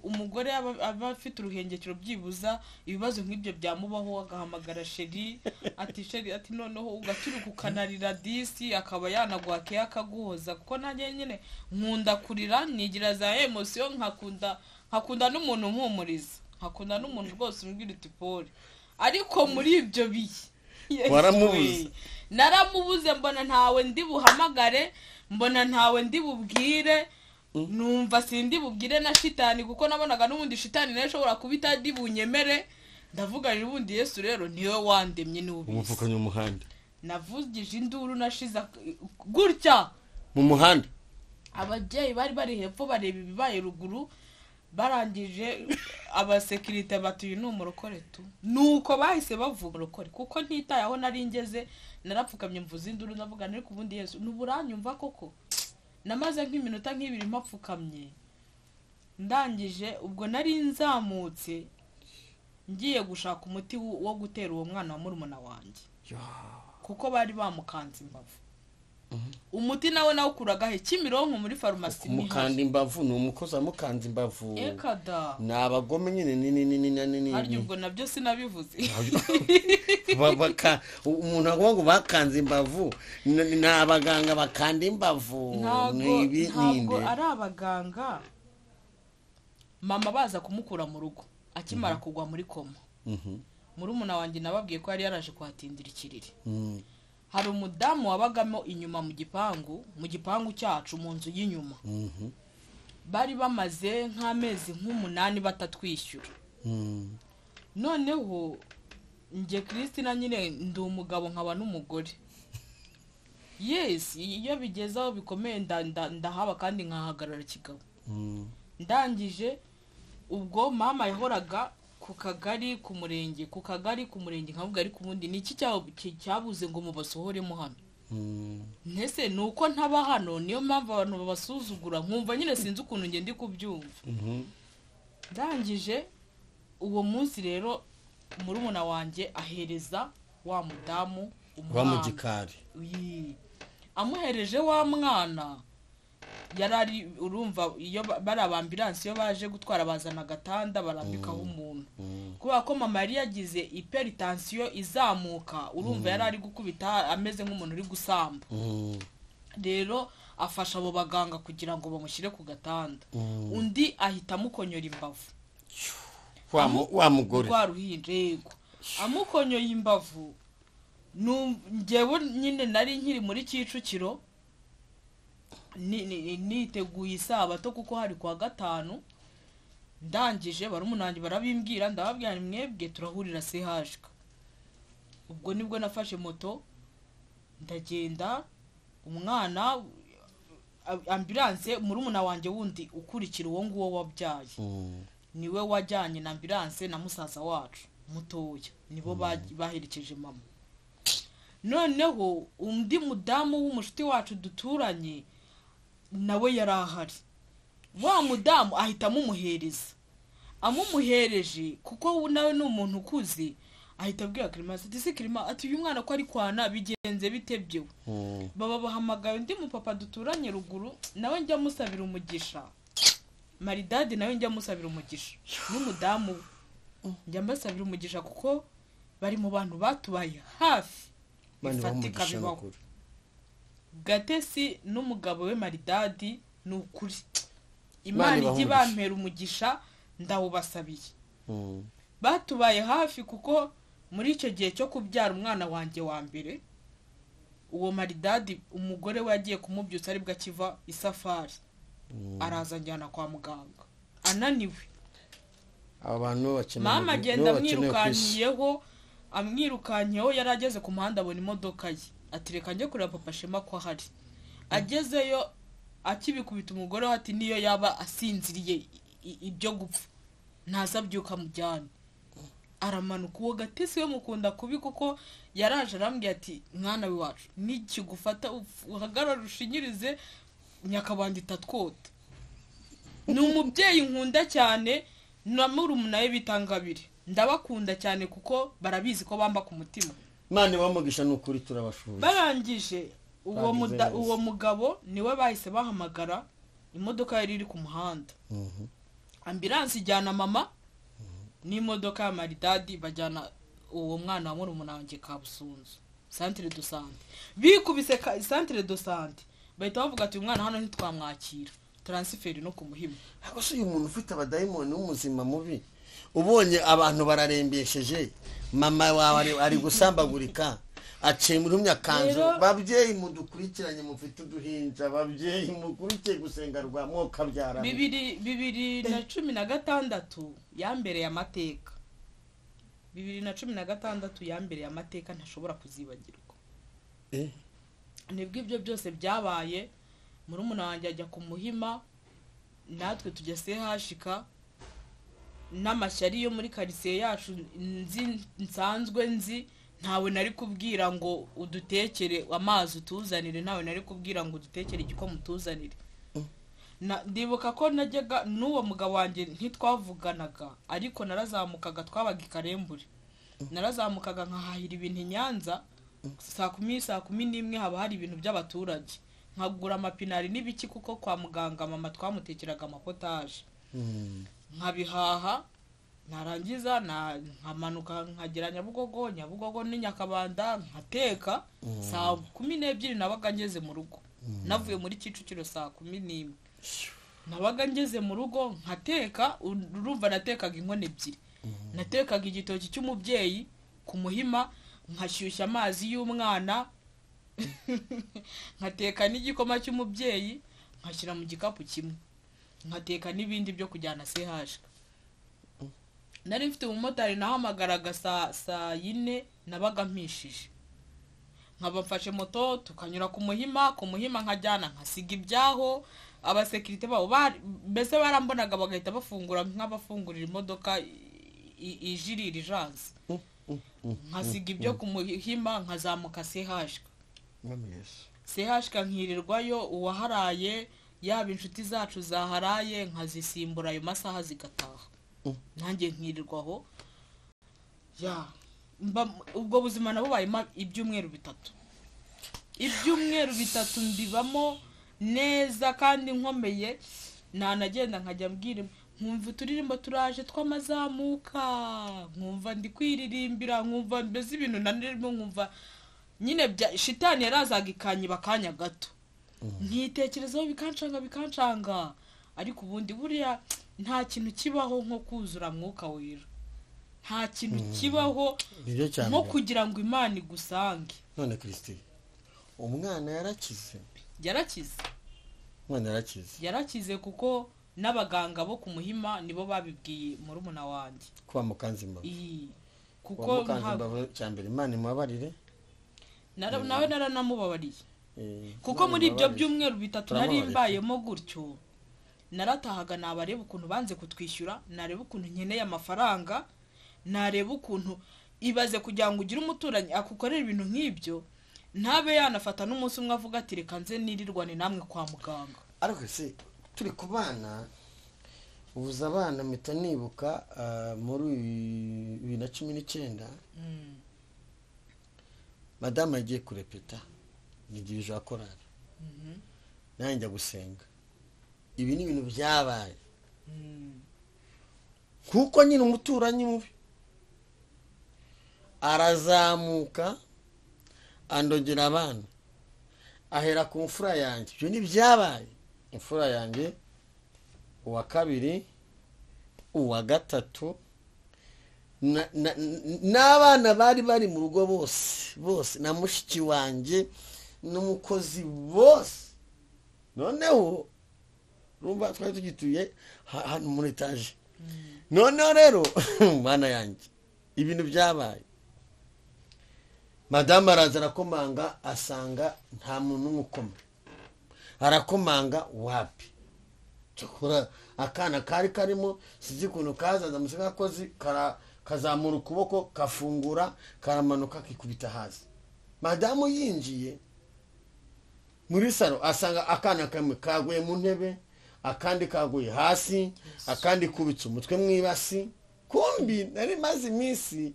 umugore aba afite uruhengekero, byibuza ibibazo nk'ibyo byamubaho, agahamagara sheri ati sheri ati noneho ugaturuka ukanarira disi, akaba yanaguha keya akaguhoza. Kuko nanjye nyine nkunda kurira, nigira za emotion, nkakunda n'umuntu mpumuriza, nkakunda n'umuntu rwose umbwira uti pole. Ariko muri ibyo bihe waramubuze, naramubuze, mbona ntawe ndi buhamagare, mbona ntawe ndi bubwire, numva sindi bubwire na shitani, kuko nabonaga n'ubundi shitani nayo ishobora kuba itari bunyemere. Ndavuga rero ubundi Yesu rero niwe wandemye, niwe ubizi. Umupfukanye mu muhanda, navugije induru, nashiza gutya mu muhanda. Ababyeyi bari bari hepfo bareba ibibaye ruguru, barangije abasekirite batuye ni umurokore tu, nuko bahise bavuga umurokore, kuko ntitaye aho nari ngeze, narapfukamye mvuze induru, ndavuga ariko ubundi Yesu ntuburanyumva koko. Namaze nk'iminota nk'ibiri mpapfukamye, ndangije ubwo nari nzamutse ngiye gushaka umuti wo gutera uwo mwana wa murumuna wanjye, kuko bari bamukanze imbavu. Umuti nawe nawukuraga he? Kimironko muri farumasi. Mukanda imbavu ni umukozi amukanze imbavu. Ekada ni abagome nyine ni harya ubwo nabyo sinabivuze. Umuntu avuga ngo bakanze imbavu ni abaganga bakanda imbavu. Ntabwo ari abaganga. Mama baza kumukura mu rugo, Akimara kugwa muri koma, murumuna wanjye nababwiye ko yari yaraje kuhatindira ikiriri. Hari umudamu wabagamo inyuma mu gipangu, mu gipangu cyacu, mu nzu y'inyuma. Bari bamaze nk'amezi nk'umunani batatwishyura. Noneho njye Christina nyine ndi umugabo nkaba n'umugore. Yes, iyo bigeze aho bikomeye ndahaba kandi nkahagarara kigabo. Ndangije ubwo mama yahoraga ku kagari ku murenge, ku kagari ku murenge, nkavuga ariko ubundi ni iki cyabuze ngo mubasohoremo hano? Ntese ni uko ntaba hano, niyo mpamvu abantu babasuzugura, nkumva nyine sinzi ukuntu njye ndi kubyumva. Ndangije uwo munsi rero murumuna wanjye ahereza wa mudamu wa mu gikari. Amuhereje wa mwana yarari, urumva iyo bari abambulanse iyo baje gutwara bazana agatanda barambikaho umuntu. Kubera ko mama yari yagize hypertension izamuka, urumva yari ari gukubita ameze nk'umuntu uri gusamba. Rero afasha abo baganga kugira ngo bamushyire ku gatanda. Undi ahita amukonyora imbavu. Wa mugore rwa ruhinja, yego. Amukonyoye imbavu, njyewe nyine nari nkiri muri Kicukiro, niteguye isabato kuko hari kwa gatanu. Ndangije barumunange barabimbwira, ndababwira mwebwe turahurira CHK. Ubwo nibwo nafashe moto ndagenda, umwana ambulance murumuna wanjye wundi ukurikira uwo nguwo wabyaye niwe wajyanye na ambulance na musaza wacu mutoya, nibo baherekeje mama. Noneho undi mudamu w'umushuti wacu duturanye nawe yari ahari. Wa mudamu ahita amumuhereza, amumuhereje kuko nawe ni umuntu ukuze, ahita abwira Kirima ati se Kirima, ati uyu mwana ko ari kwana bigenze bitebyewe. Baba bahamagaye undi mupapa duturanye ruguru, nawe njya musabira umugisha, Maridadi nawe njya musabira umugisha n'umudamu njya mbasabira umugisha kuko bari mu bantu batubaye hafi bifatika bibaho. Gatesi n'umugabo we Maridadi ni ukuri Imana ijye ibampera umugisha, ndawubasabiye. Batubaye hafi kuko muri icyo gihe cyo kubyara umwana wanjye wa mbere, uwo Maridadi umugore we yagiye kumubyutsa aribwo akiva isafari, araza njyana kwa muganga ananiwe. Abantu bakeneye, mama agenda amwirukanyiyeho, yari ageze ku muhanda abona imodoka ye, ati reka njye kureba papa Shema ko ahari. Agezeyo akibikubita umugore we ati niyo yaba asinziriye ibyo gupfa ntazabyuka mujyane. Aramanuka. Uwo Gatesi we mukunda kubi kuko yaraje arambwira ati mwana wacu nikigufata uhagarara ushinyirize Nyakabanda itatwota. Ni umubyeyi nkunda cyane na murumuna we bitangabire, ndabakunda cyane kuko barabizi ko bamba ku mutima. Imana ibamugisha n'ukuri, turabashuye. Barangije uwo mugabo niwe bahise bahamagara, imodoka yari iri ku muhanda. Ambulance ijyana mama n'imodoka ya Maridadi bajyana uwo mwana wa murumuna wanjye Kabusunzu centre de santé. Bikubise centre de santé bahita bavuga ati umwana hano ntitwamwakira, transfer no kumuhima. Ariko se uyu muntu ufite abadayimoni w'umuzima mubi, ubonye abantu bararembesheje, mama wawe ari gusambagurika, aciye muri myaka kanzu. Babyeyi mudukurikiranye mufite uduhinja, babyeyi mukurikiye gusenga rwa mwoka byara. 2016 yambereye amateka. 2016 yambereye amateka ntashobora kuzibagirwa. Nibwo ibyo byose byabaye, murumuna wanjye ajya kumuhima, natwe tujya CHK n'amashyari yo muri quartier yacu nzi nsanzwe nzi, ntawe nari kubwira ngo udutekere amazi utuzanire, ntawe nari kubwira ngo udutekere igikoma utuzanire. Ndibuka ko najyaga n'uwo mugabo wanjye ntitwavuganaga, ariko narazamukaga, twabaga i Karembure, narazamukaga nkahahira ibintu i Nyanza saa 10 saa 11 haba hari ibintu by'abaturage, nkagura amapinari n'ibiki kuko kwa muganga mama twamutekeraga amapotaje, nkabihaha narangiza nkamanuka nkagera Nyabugogo, Nyabugogo ni Nyakabanda, nkateka saa 12 nabaga ngeze mu rugo, navuye muri Kicukiro saa 11. Nabaga ngeze mu rugo nkateka, urumva natekaga inkono ebyiri, natekaga igitoki cy'umubyeyi ku Muhima, nkashyushya amazi y'umwana, nkateka n'igikoma cy'umubyeyi, nkashyira mu gikapu kimwe, nkateka n'ibindi byo kujyana CHK. Nari mfite umumotari nahamagaraga saa 4, nabaga mpishije, nkaba mfashe moto tukanyura ku Muhima, ku Muhima nkajyana nkasiga ibyaho. Abasekirite babo mbese barambonaga bagahita bafungura nk'abafungurira imodoka ijirira ijanze, nkasiga ibyo ku Muhima nkazamuka CHK. CHK nkirirwayo, uwaharaye yaba inshuti zacu zaharaye nkazisimbura ayo masaha zigataha, nanjye nkirirwaho. Ya ubwo buzima nabubayemo ibyumweru 3, ibyumweru 3 mbibamo neza kandi nkomeye. Nanagenda nkajya mbwira, nkumva uturirimbo turaje tw'amazamuka, nkumva ndi kwiririmbira, nkumva mbese ibintu nanirimo, nkumva nyine shitani yarazaga ikanyiba akanya gato, nkitekerezaho bikancanga. Ariko ubundi buriya nta kintu kibaho nko kuzura mwuka wera, nta kintu kibaho nko kugira ngo Imana igusange. None Christine, umwana yarakize? Yarakize, umwana yarakize, yarakize kuko n'abaganga bo ku Muhima nibo babibwiye murumuna wanjye kuba Mukanzimbavu. Kuko Mukanzimbavu cyambere Imana imubabarire, nawe naranamubabariye, kuko muri ibyo byumweru 3 nari mbayemo gutyo, naratahaga nabareba ukuntu banze kutwishyura, nareba ukuntu nkeneye amafaranga, nareba ukuntu ibaze kugira ngo ugire umuturanyi akukorera ibintu nk'ibyo, ntabe yanafata n'umunsi umwe avuga ati reka nze nirirwane namwe kwa muganga. Ariko se turi ku bana, ubuza abana mpita nibuka muri 2019 madamu yagiye kurepeta nigirije akorara, nanjye njya gusenga. Ibi ni ibintu byabaye kuko nyine umuturanyi mubi arazamuka andogera abana, ahera ku mfura yanjye. Ibyo ni byabaye, imfura yanjye, uwa kabiri, uwa gatatu, n'abana bari mu rugo bose bose, na mushiki wanjye n'umukozi bose. Noneho urumva twari tugituye hano muri etaje. Noneho rero mwana yanjye ibintu byabaye, madamu araza arakomanga, asanga nta muntu n'umukoma, arakomanga wapi. Cyakora akana kari karimo sinzi ukuntu kazaza musikakozi kazamura ukuboko kafungura karamanuka kikubita hasi. Madamu yinjiye muri salo asanga akana kamwe kaguye mu ntebe, akandi kaguye hasi, akandi kubitse umutwe mwibasi. Kumbi nari maze iminsi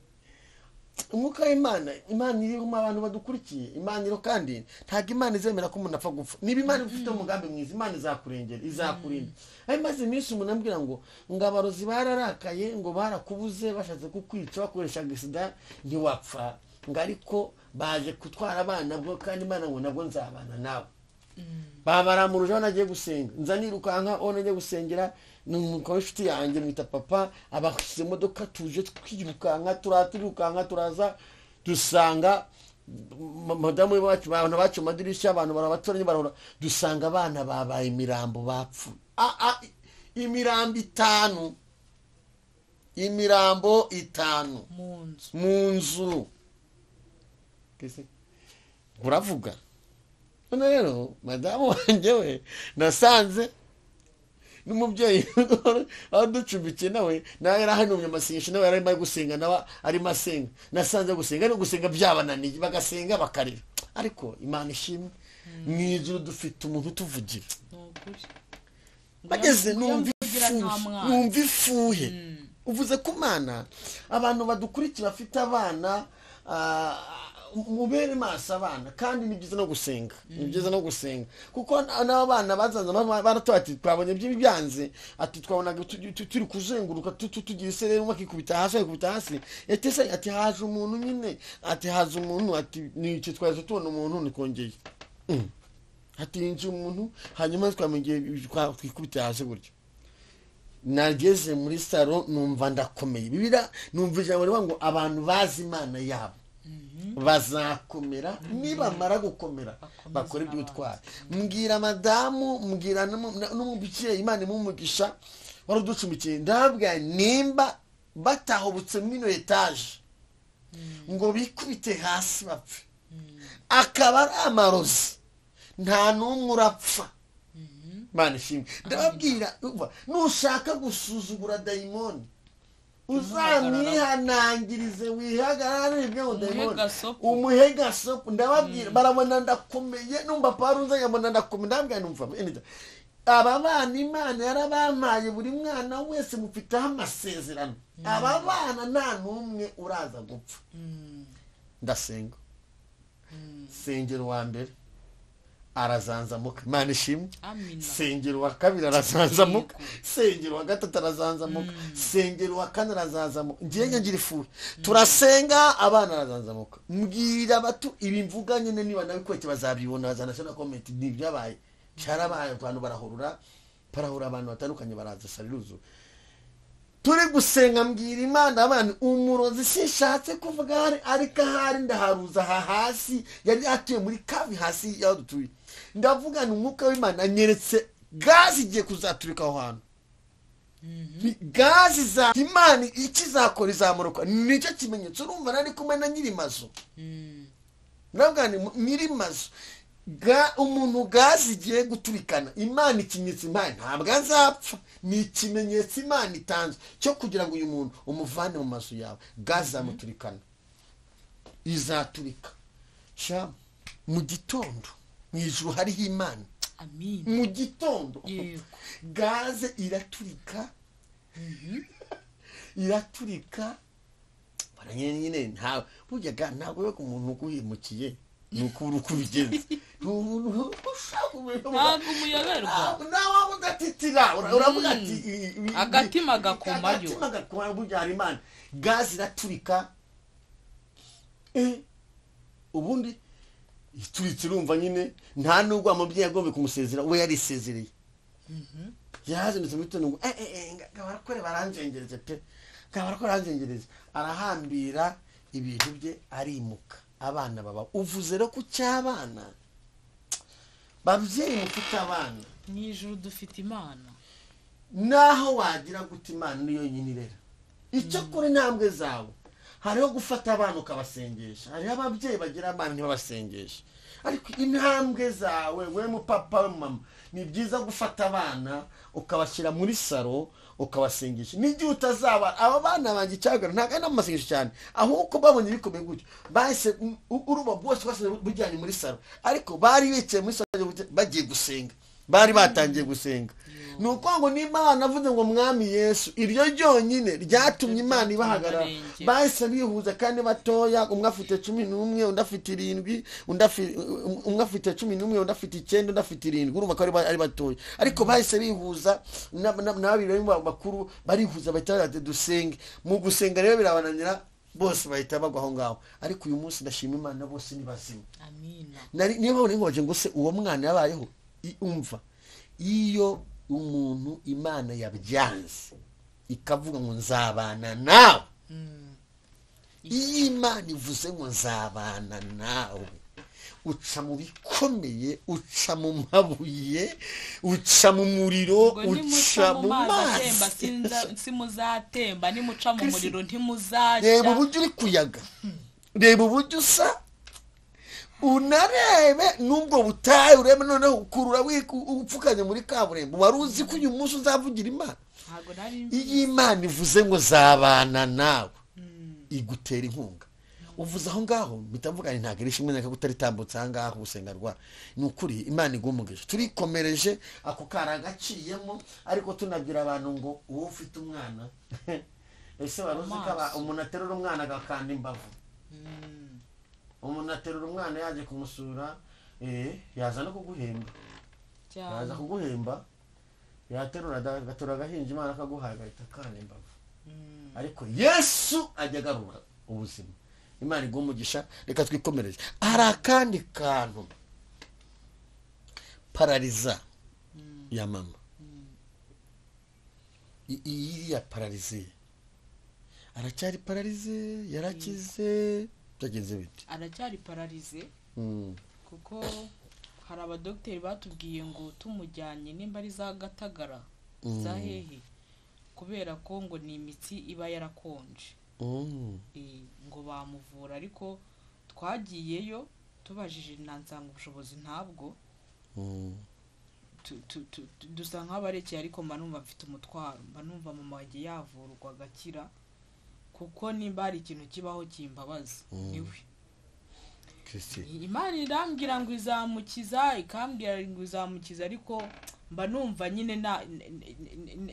umwuka w'Imana, Imana iri mu abantu badukurikiye, Imana iro kandi ntabwo Imana izemera ko umuntu apfa gupfa. Niba Imana ifite umugambi mwiza, Imana izakurengera, izakurinda. Ari maze iminsi umuntu ambwira ngo abarozi bararakaye, ngo barakubuze, bashatse kukwica bakoresha sida ntiwapfa, ngo ariko baje kutwara abana bwo kandi Imana ngo nabwo nzabana nawe. Babaramuruje aho nagiye gusenga, nza nirukanka aho nagiye gusengera, nuko inshuti yanjye mwita papa abashyize imodoka, tuje twirukanka, turirukanka turaza dusanga madamu wacu, abantu bacu amadirishya, abantu barabatoranye barahora, dusanga abana babaye imirambo bapfu. Imirambo 5, imirambo 5 mu nzu. Uravuga none rero madamu wanjye we nasanze n'umubyeyi aducumbikiye nawe nawe yarahanumye amasengesho, nawe yararimo gusenga, nawe arimo asenga. Nasanze gusenga no gusenga byabananiye, bagasenga bakarira. Ariko Imana ishimwe, mu ijuru dufite umuntu utuvugira. Bageze numva ifuhe. Uvuze ku Mana, abantu badukurikira bafite abana, mubere maso abana, kandi ni byiza no gusenga, ni byiza no gusenga, kuko n'abana bazaza baratoye ati twabonye byanze, ati twabonaga turi kuzenguruka tugira isereri, umwe akikubita hasi, akikubita hasi, ati ati haje umuntu nyine, ati haje umuntu, ati ni iki twaje tubona umuntu nikongeye. Hatinjiye umuntu, hanyuma twamenye twikubita hasi gutyo. Nageze muri salo numva ndakomeye. Bibira numva ijambo rivuga ngo abantu bazi Imana yabo bazakomera, nibamara gukomera bakora iby'ubutwari. Mbwira madamu, mbwira n'umubyeyi, Imana imumugisha wari uducumbikiye, ndababwira nimba batahubutse muri ino etaje ngo bikubite hasi bapfe, akaba ari amarozi, nta n'umwe urapfa. Imana ishimwe. Ndababwira, nushaka gusuzugura dayimoni uzamwihanangirize, wihagarare ibyo dayimoni umuhe gasopo. Ndababwira barabona ndakomeye, numva parunze nkabona ndakomeye, ndababwira numva aba bana Imana yarabampaye, buri mwana wese mufiteho amasezerano, aba bana nta n'umwe uraza gupfa. Ndasenga, sengero wa mbere arazanzamuka, Imana ishimwe. Sengero wa kabiri arazanzamuka, sengero wa gatatu arazanzamuka, sengero wa kane arazanzamuka. Ngiye ngira ifuhe, turasenga abana arazanzamuka. Mbwira abatu ibi mvuga nyine, niba nabikwete bazabibona, bazanashyira comment, ni byabaye cyarabaye, abantu barahurura, barahura abantu batandukanye baraza sariruzu. Turi gusenga mbwira Imana abana umurozi sishatse kuvuga hari, ariko ahari ndaharuza aha hasi yari atuye muri kavi hasi yaho dutuye. Ndavuga ni umwuka w'Imana anyeretse gazi igiye kuzaturika aho hantu. Gazi za Imana ikizakora izamuruka, nicyo kimenyetso. Urumva nari kumwe na nyirimazu, ndavuga ni nyirimazu umuntu gazi igiye guturikana, Imana ikimenyetso, Imana ntabwo azapfa, ni ikimenyetso Imana itanze cyo kugira ngo uyu muntu umuvane mu mazu yawe. Gazi zamuturikana, izaturika sha mu gitondo. Mu ijuru hariho Imana. Amin. Mu gitondo gaze iraturika, iraturika baranyine nta burya ga ntabwo yo umuntu uguhemukiye nuko uri kubigenza ntabwo umuyoberwa nawe udatitira, uravuga ati agatima gakomayo, agatima gakomayo. Burya hari Imana, gaze iraturika. Ubundi ituritse urumva nyine nta nubwo amubyeyi agomba kumusezera, we yarisezereye. Yazindutse mu gitondo ngo barakore baranzengereze pe, barakore baranzengereze, arahambira ibintu bye arimuka. Abana baba uvuze rero ku cy'abana, babyeyi mufite abana, mu ijuru dufite Imana, naho wagira guta Imana niyo nyine irera. Icyo kuri intambwe zawe hariho gufata abana ukabasengesha, hariho ababyeyi bagira abana ntibabasengeshe, ariko intambwe zawe we mupapa we mama, ni byiza gufata abana ukabashyira muri saro ukabasengesha. N'igihe utazaba aba bana banjye icyagara ntabwo ari n'amasengesho cyane, ahubwo babonye bikomeye gutyo bahise uruba bwose bose bujyanye muri saro, ariko bari bicaye muri saro bagiye gusenga, bari batangiye gusenga. Ni uko ngo n'Imana avuze ngo Mwami Yesu, iryo ryonyine ryatumye Imana ibahagarara. Bahise bihuza kandi batoya, umwe afite 11, undi afite 7, umwe afite 11, undi afite 9, undi afite 7. Urumva ko ari batoya, ariko bahise bihuza n'ababiri bakuru barihuza bahita dusenge. Mu gusenga rero birabananira bose bahita bagwa aho ngaho. Ariko uyu munsi ndashima Imana bose ni bazima. Amina. Niba babonye ngo ngo se uwo mwana yabayeho, umva iyo umuntu Imana yabyanze ikavuga ngo nzabana nawe, iyo Imana ivuze ngo nzabana nawe, uca mu bikomeye, uca mu mabuye, uca mu muriro, uca mu mazi, simuzatemba, nimuca mu muriro ntimuzashya. Reba uburyo uri kuyaga, reba uburyo usa, unarebe nubwo butayu, urebe noneho ukurura upfukanye muri kaburimbo. Wari uzi ko uyu munsi uzavugira Imana? Iyo Imana ivuze ngo zabana nawe, igutera inkunga. Uvuze aho ngaho mpita mvuga nti ntabwo ari ishimwe naka kutaritambutse aha ngaho gusenga rwa. Ni ukuri Imana igumugisha. Turikomereje ako karagaciyemo, ariko tunabwira abantu ngo uwo ufite umwana, ese wari uzi ko umuntu aterura umwana agakanda imbavu? Umuntu aterura umwana yaje kumusura, yaza no kuguhemba, yaza kuguhemba, yaterura agatura agahinja Imana akaguhaye agahita akanda imbavu. Ariko Yesu ajya agarura ubuzima. Imana igumugisha. Reka twikomereze. Hari akandi kantu Parariza ya mama, iriya pararize, aracyari pararize? Yarakize? Byagenze bite? Aracyari pararize, kuko hari abadogiteri batubwiye ngo tumujyanye nimba ari za Gatagara, za hehe, kubera ko ngo ni imitsi iba yarakonje, ngo bamuvura. Ariko twagiyeyo tubajije, nansanga ubushobozi ntabwo, dusa nk'abarekeye. Ariko mba numva mfite umutwaro, mba numva mama wanjye yavurwa agakira, kuko nimba hari ikintu kibaho kimbabaza niwe. Christine. Imana irambwira ngo izamukiza, ikambwira ngo izamukiza, ariko mba numva nyine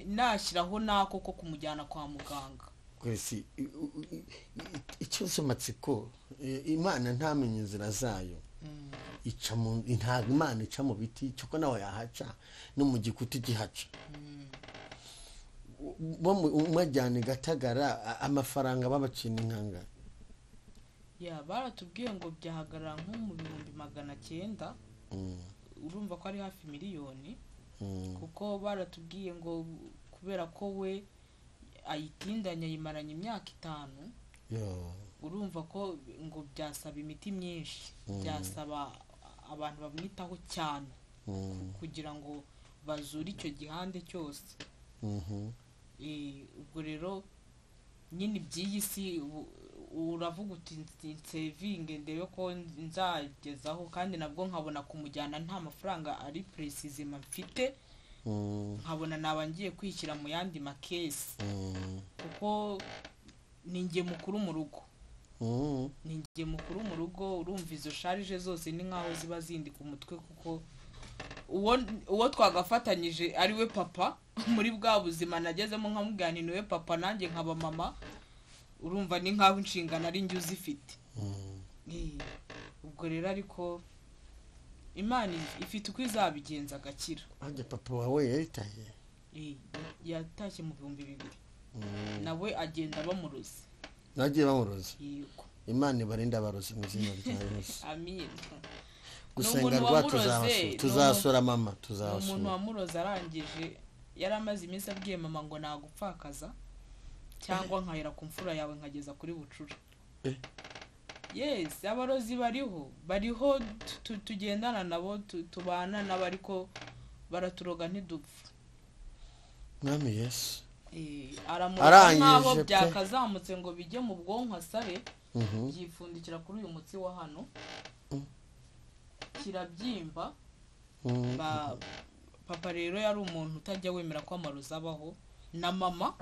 nashyiraho nako ko kumujyana kwa muganga. Kwesi, ikibazo matsiko, Imana ntamenye inzira zayo, ica mu, ntabwo Imana ica mu biti, cyoko nawe yahaca, no mu gikuta igihaca. Bo umwajyana i Gatagara, amafaranga babacina inkanga? Ya, baratubwiye ngo byahagarara nko mu 900,000. Urumva ko ari hafi miliyoni, kuko baratubwiye ngo kubera ko we ayitindanye, ayimaranye imyaka 5, urumva ko ngo byasaba imiti myinshi, byasaba abantu bamwitaho cyane kugira ngo bazure icyo gihande cyose. Ubwo rero nyine iby'iyi si uravuga uti nsevinge ndebe ko nzagezaho, kandi nabwo nkabona kumujyana nta mafaranga ari precisement mfite, nkabona naba ngiye kwishyira mu yandi makesi, kuko ni njye mukuru mu rugo. Ni njye mukuru mu rugo, urumva izo charge zose ni nkaho ziba zindi ku mutwe, kuko uwo twagafatanyije ari we papa muri bwa buzima nagezemo, nkamubwira nti niwe papa nanjye nkaba mama, urumva ni nkaho inshingano ari njye uzifite. Ubwo rero ariko Imana ifite uko izabigenza agakira. Harya papa wawe yaritaye? Yatashye mu 2000, nawe agenda bamuroze. Nagiye bamuroze? Yego. Imana ibarinde abarozi mu izina rya Yesu. Amin. Gusenga Ni umuntu rwa wamuroze, tuzasura mama, ni umuntu tuzasura. wamuroze, arangije yari amaze iminsi abwiye mama ngo nagupfakaza cyangwa nkahera ku mfura yawe nkageza kuri bucura. Yes, abarozi bariho, bariho, tugendana nabo, tubana nabo, ariko baraturoga ntidupfa. Mwami Yesu. Aramuroga Arangije nk'aho pe. byakazamutse ngo bijye mu bwonko asabe, byipfundikira kuri uyu mutsi wa hano, kirabyimba. Papa rero yari umuntu utajya wemera ko amarozi abaho, na mama.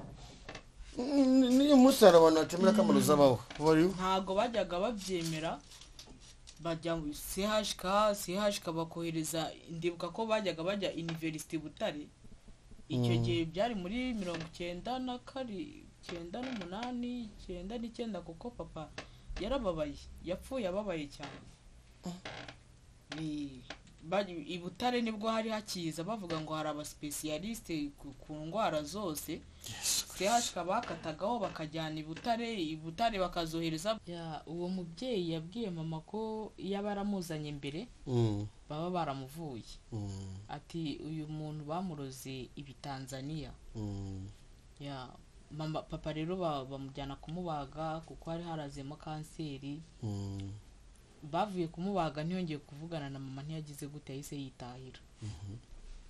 Niyo munsi hari abantu batemera ko amarozi abaho, bariho. Ntago bajyaga babyemera, bajya CHK, CHK bakohereza. Ndibuka ko bajyaga bajya University Butare icyo gihe, byari muri 92, 98, 99, kuko papa yarababaye, yapfuye ababaye cyane. I Butare nibwo hari hakiza bavuga ngo hari abaspécialiste ku ndwara zose. Yesu. CHK bakatagaho bakajyana i Butare, i Butare bakazohereza. Uwo mubyeyi yabwiye mama ko iyo aba aramuzanye mbere baba baramuvuye. Ati uyu muntu bamuroze ibi Tanzania. Ya mama, papa rero bamujyana kumubaga kuko hari harazemo kanseri. Bavuye kumubaga ntiyongeye kuvugana na mama, ntiyagize gute, yahise yitahira.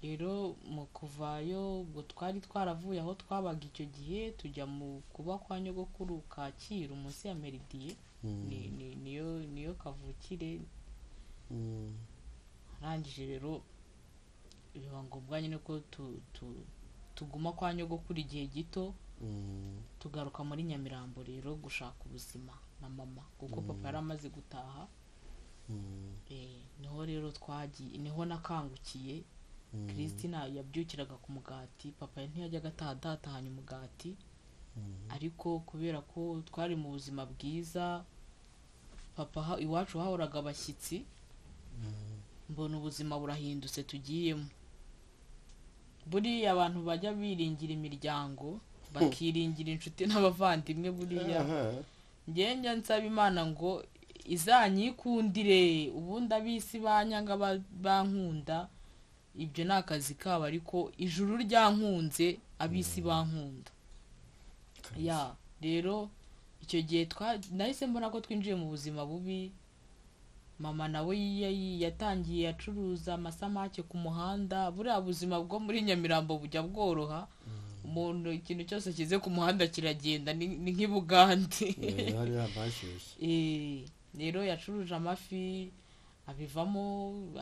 Rero mu kuvayo, ubwo twari twaravuye aho twabaga icyo gihe, tujya mu kuba kwa nyogokuru Kacyiru munsi ya Méridien, niyo kavukire. Arangije rero biba ngombwa nyine ko tuguma kwa nyogokuru igihe gito, tugaruka muri Nyamirambo rero gushaka ubuzima na mama, kuko papa yari amaze gutaha. Niho rero twagiye, niho nakangukiye. Christina yabyukiraga ku mugati, papa ntiyajyaga ataha adatahanye umugati. Ariko kubera ko twari mu buzima bwiza, papa iwacu hahoraga abashyitsi, mbona ubuzima burahindutse tugiyemo. Buriya abantu bajya biringira imiryango, bakiringira inshuti n'abavandimwe, buriya njye njya nsaba Imana ngo izanyikundire, ubundi ab'isi banyanga bankunda. Ibyo ni akazi kabo, ariko ijuru ryankunze, ab'isi bankunda. Ya, rero icyo gihe nahise mbona ko twinjiye mu buzima bubi. Mama nawe yatangiye acuruza amasamake ku muhanda. Buriya buzima bwo muri Nyamirambo bujya bworoha, umuntu ikintu cyose kize ku muhanda kiragenda, ni nk'i Bugande. Hariya bashyushye. Rero yacuruje amafi, abivamo,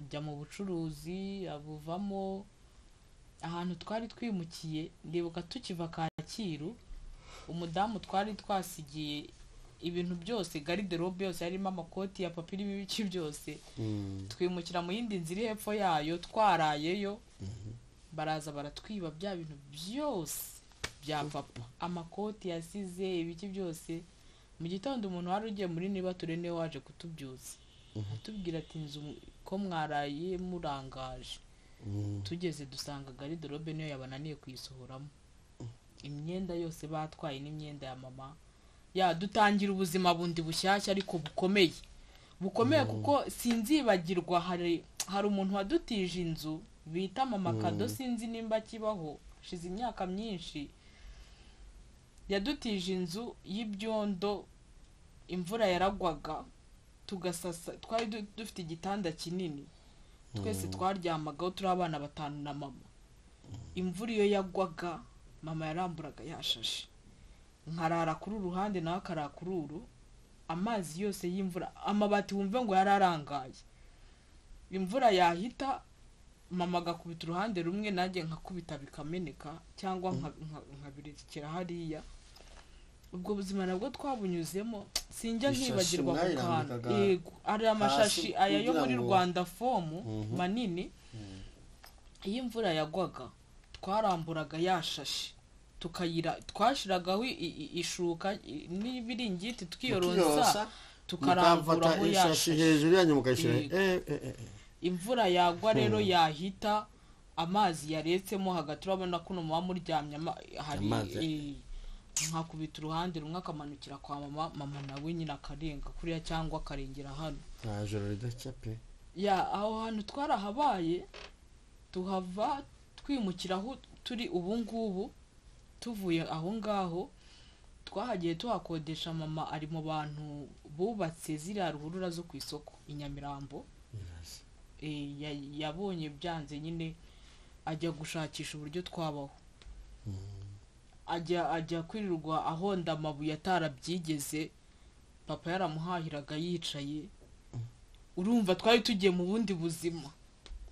ajya mu bucuruzi, abuvamo. Ahantu twari twimukiye, ndibuka tukiva Kacyiru, umudamu twari twasigiye ibintu byose, garde-robe yose yarimo amakoti ya papa, irimo ibiki byose, twimukira mu yindi nzu iri hepfo yayo. Twarayeyo, baraza baratwiba bya bintu byose bya papa, amakoti yasize, ibiki byose. Mu gitondo umuntu wari ugiye muri nibature niwe waje kutubyutsa, atubwira ati: "Inzu ko mwaraye murangaje?" Tugeze dusanga garde-robe niyo yabananiye kuyisohoramo, imyenda yose batwaye n'imyenda ya mama. Ya, dutangira ubuzima bundi bushyashya, ariko bukomeye, bukomeye, kuko sinzibagirwa hari umuntu wadutije inzu bita Mama Kado. Sinzi nimba akibaho, hashize imyaka myinshi. Yadutije inzu y'ibyondo, imvura yaragwaga tugasasa. Twari dufite igitanda kinini twese twaryamagaho, turi abana batanu na mama. Imvura iyo yagwaga, mama yaramburaga yashashe, nkarara kuri uru ruhande, nawe akarara kuri uru. Amazi yose y'imvura, amabati wumve ngo yari arangaye, imvura yahita, mama agakubita uruhande rumwe, nanjye nkakubita bikameneka, cyangwa nkabirekera hariya. Ubwo buzima nabwo twabunyuzemo, sinjya Ishashi nkibagirwa ako kantu. mwayirambikaga Yego, ari amashashi hasi aya yo kugira muri ngo Rwanda Foam manini. Iyo imvura yagwaga, twaramburaga ya shashi, tukayira, twashiragaho ishuka n'ibiringiti, tukiyoronsa, Mukiyorosa, tukaramburaho mukafata ya ishashi shashi. hejuru yanyu mukayishyira Yego. Imvura yagwa rero, yahita, amazi yaretsemo hagati, urabona ko muba muryamye hari Amazi. Nkakubita uruhande rumwe, akamanukira kwa mama, mama nawe nyine akarenga kuriya cyangwa akarengera hano. Nta joro ridacya pe. Ya, aho hantu twarahabaye, tuhava twimukira aho turi ubu ngubu. Tuvuye aho ngaho, twahagiye tuhakodesha. Mama ari mu bantu bubatse ziriya ruhurura zo ku isoko i Nyamirambo. Yabonye byanze nyine, ajya gushakisha uburyo twabaho, ajya kwirirwa ahonda amabuye atarabyigeze. Papa yaramuhahiraga yicaye. Urumva twari tugiye mu bundi buzima,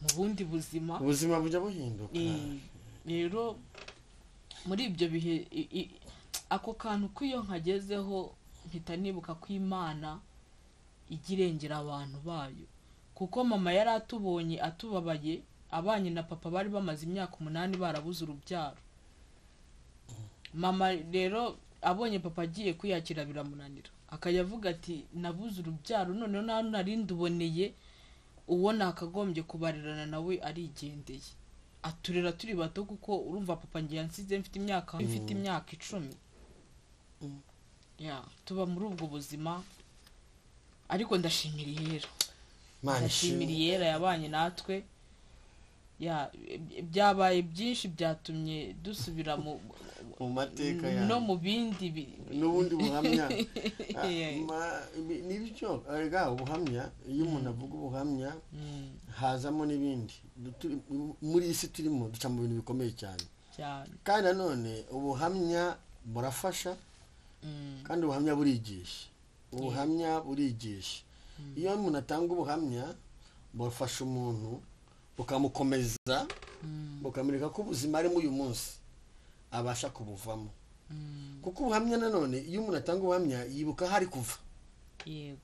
mu bundi buzima. Ubuzima bujya buhinduka. Rero muri ibyo bihe, ako kantu k'iyo nkagezeho mpita nibuka ko Imana ijya irengera abantu bayo, kuko mama yari atubonye atubabaye, abanye na papa bari bamaze imyaka 8 barabuze urubyaro. Mama rero abonye papa agiye kwiyakira biramunanira, akajya avuga ati: "Nabuze urubyaro, noneho nta nari nduboneye, uwo nakagombye kubarirana nawe arigendeye." Aturera turi bato, kuko urumva papa ngiye yansize mfite imyaka 10. Ya, tuba muri ubwo buzima, ariko ndashimira Iyera. Imana Ndashimira ishimwe. Iyera yabanye natwe. Ya, byabaye byinshi byatumye dusubira mu Mu mateka yanyu. no mu bindi N'ubundi buhamya. Yeah. Nibyo erega, ubuhamya, iyo umuntu avuga ubuhamya, hazamo n'ibindi. Muri iyi si turimo, duca mu bintu bikomeye cyane. Cyane. Kandi nanone ubuhamya burafasha, kandi ubuhamya burigisha, ubuhamya burigisha. Iyo umuntu atanga ubuhamya, bufasha umuntu, bukamukomeza, bukamwereka ko ubuzima arimo uyu munsi abasha kubuvamo, kuko ubuhamya nanone, iyo umuntu atanga ubuhamya, yibuka aho ari kuva,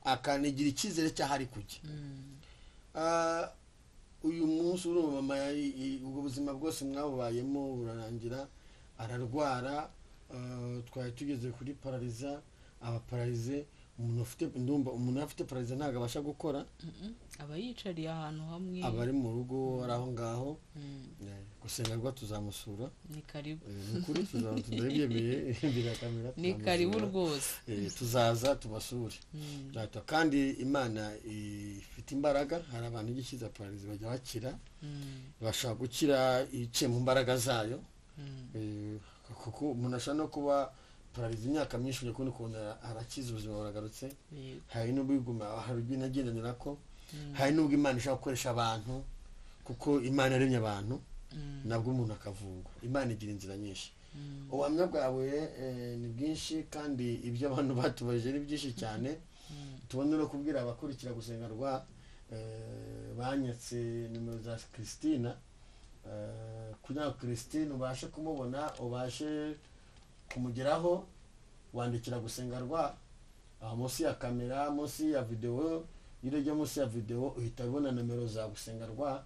akanigira icyizere cy'aho ari kujya. Uyu munsi urumva mama ubwo buzima bwose mwabubayemo, burarangira ararwara. Twari tugeze kuri paralysie, aba paralysé. Umuntu ufite, ndumva umuntu afite paralysie ntabwo abasha gukora. Aba yicariye ahantu hamwe, aba ari mu rugo, ari aho ngaho. Gusenga rwa tuzamusura. Ni karibu. Ni ukuri tuzabyemeye imbere ya kamera. Ni karibu rwose. Tuzaza tubasure. Kandi Imana ifite imbaraga, hari abantu igikiza pararizi bajya bakira, bashobora gukira iciye mu mbaraga zayo. Kuko umuntu ashobora no kuba pararizi imyaka myinshi, ujya kubona ukuntu arakiza, ubuzima buragarutse. Hari n'ubwo hari ibyo ko hari n'ubwo Imana ishobora gukoresha abantu, kuko Imana yaremye abantu, nabwo umuntu akavurwa. Imana igira inzira nyinshi. Ubuhamya bwawe ni bwinshi, kandi ibyo abantu batubajije ni byinshi cyane. Tubone no kubwira abakurikira gusenga rwa banyatse nimero za Christina, kugira ngo Christine ubashe kumubona, ubashe kumugeraho, wandikira gusenga rwa aho munsi ya kamera, munsi ya videwo. Iyo urebye munsi ya videwo uhita ubona nomero za gusenga rwa,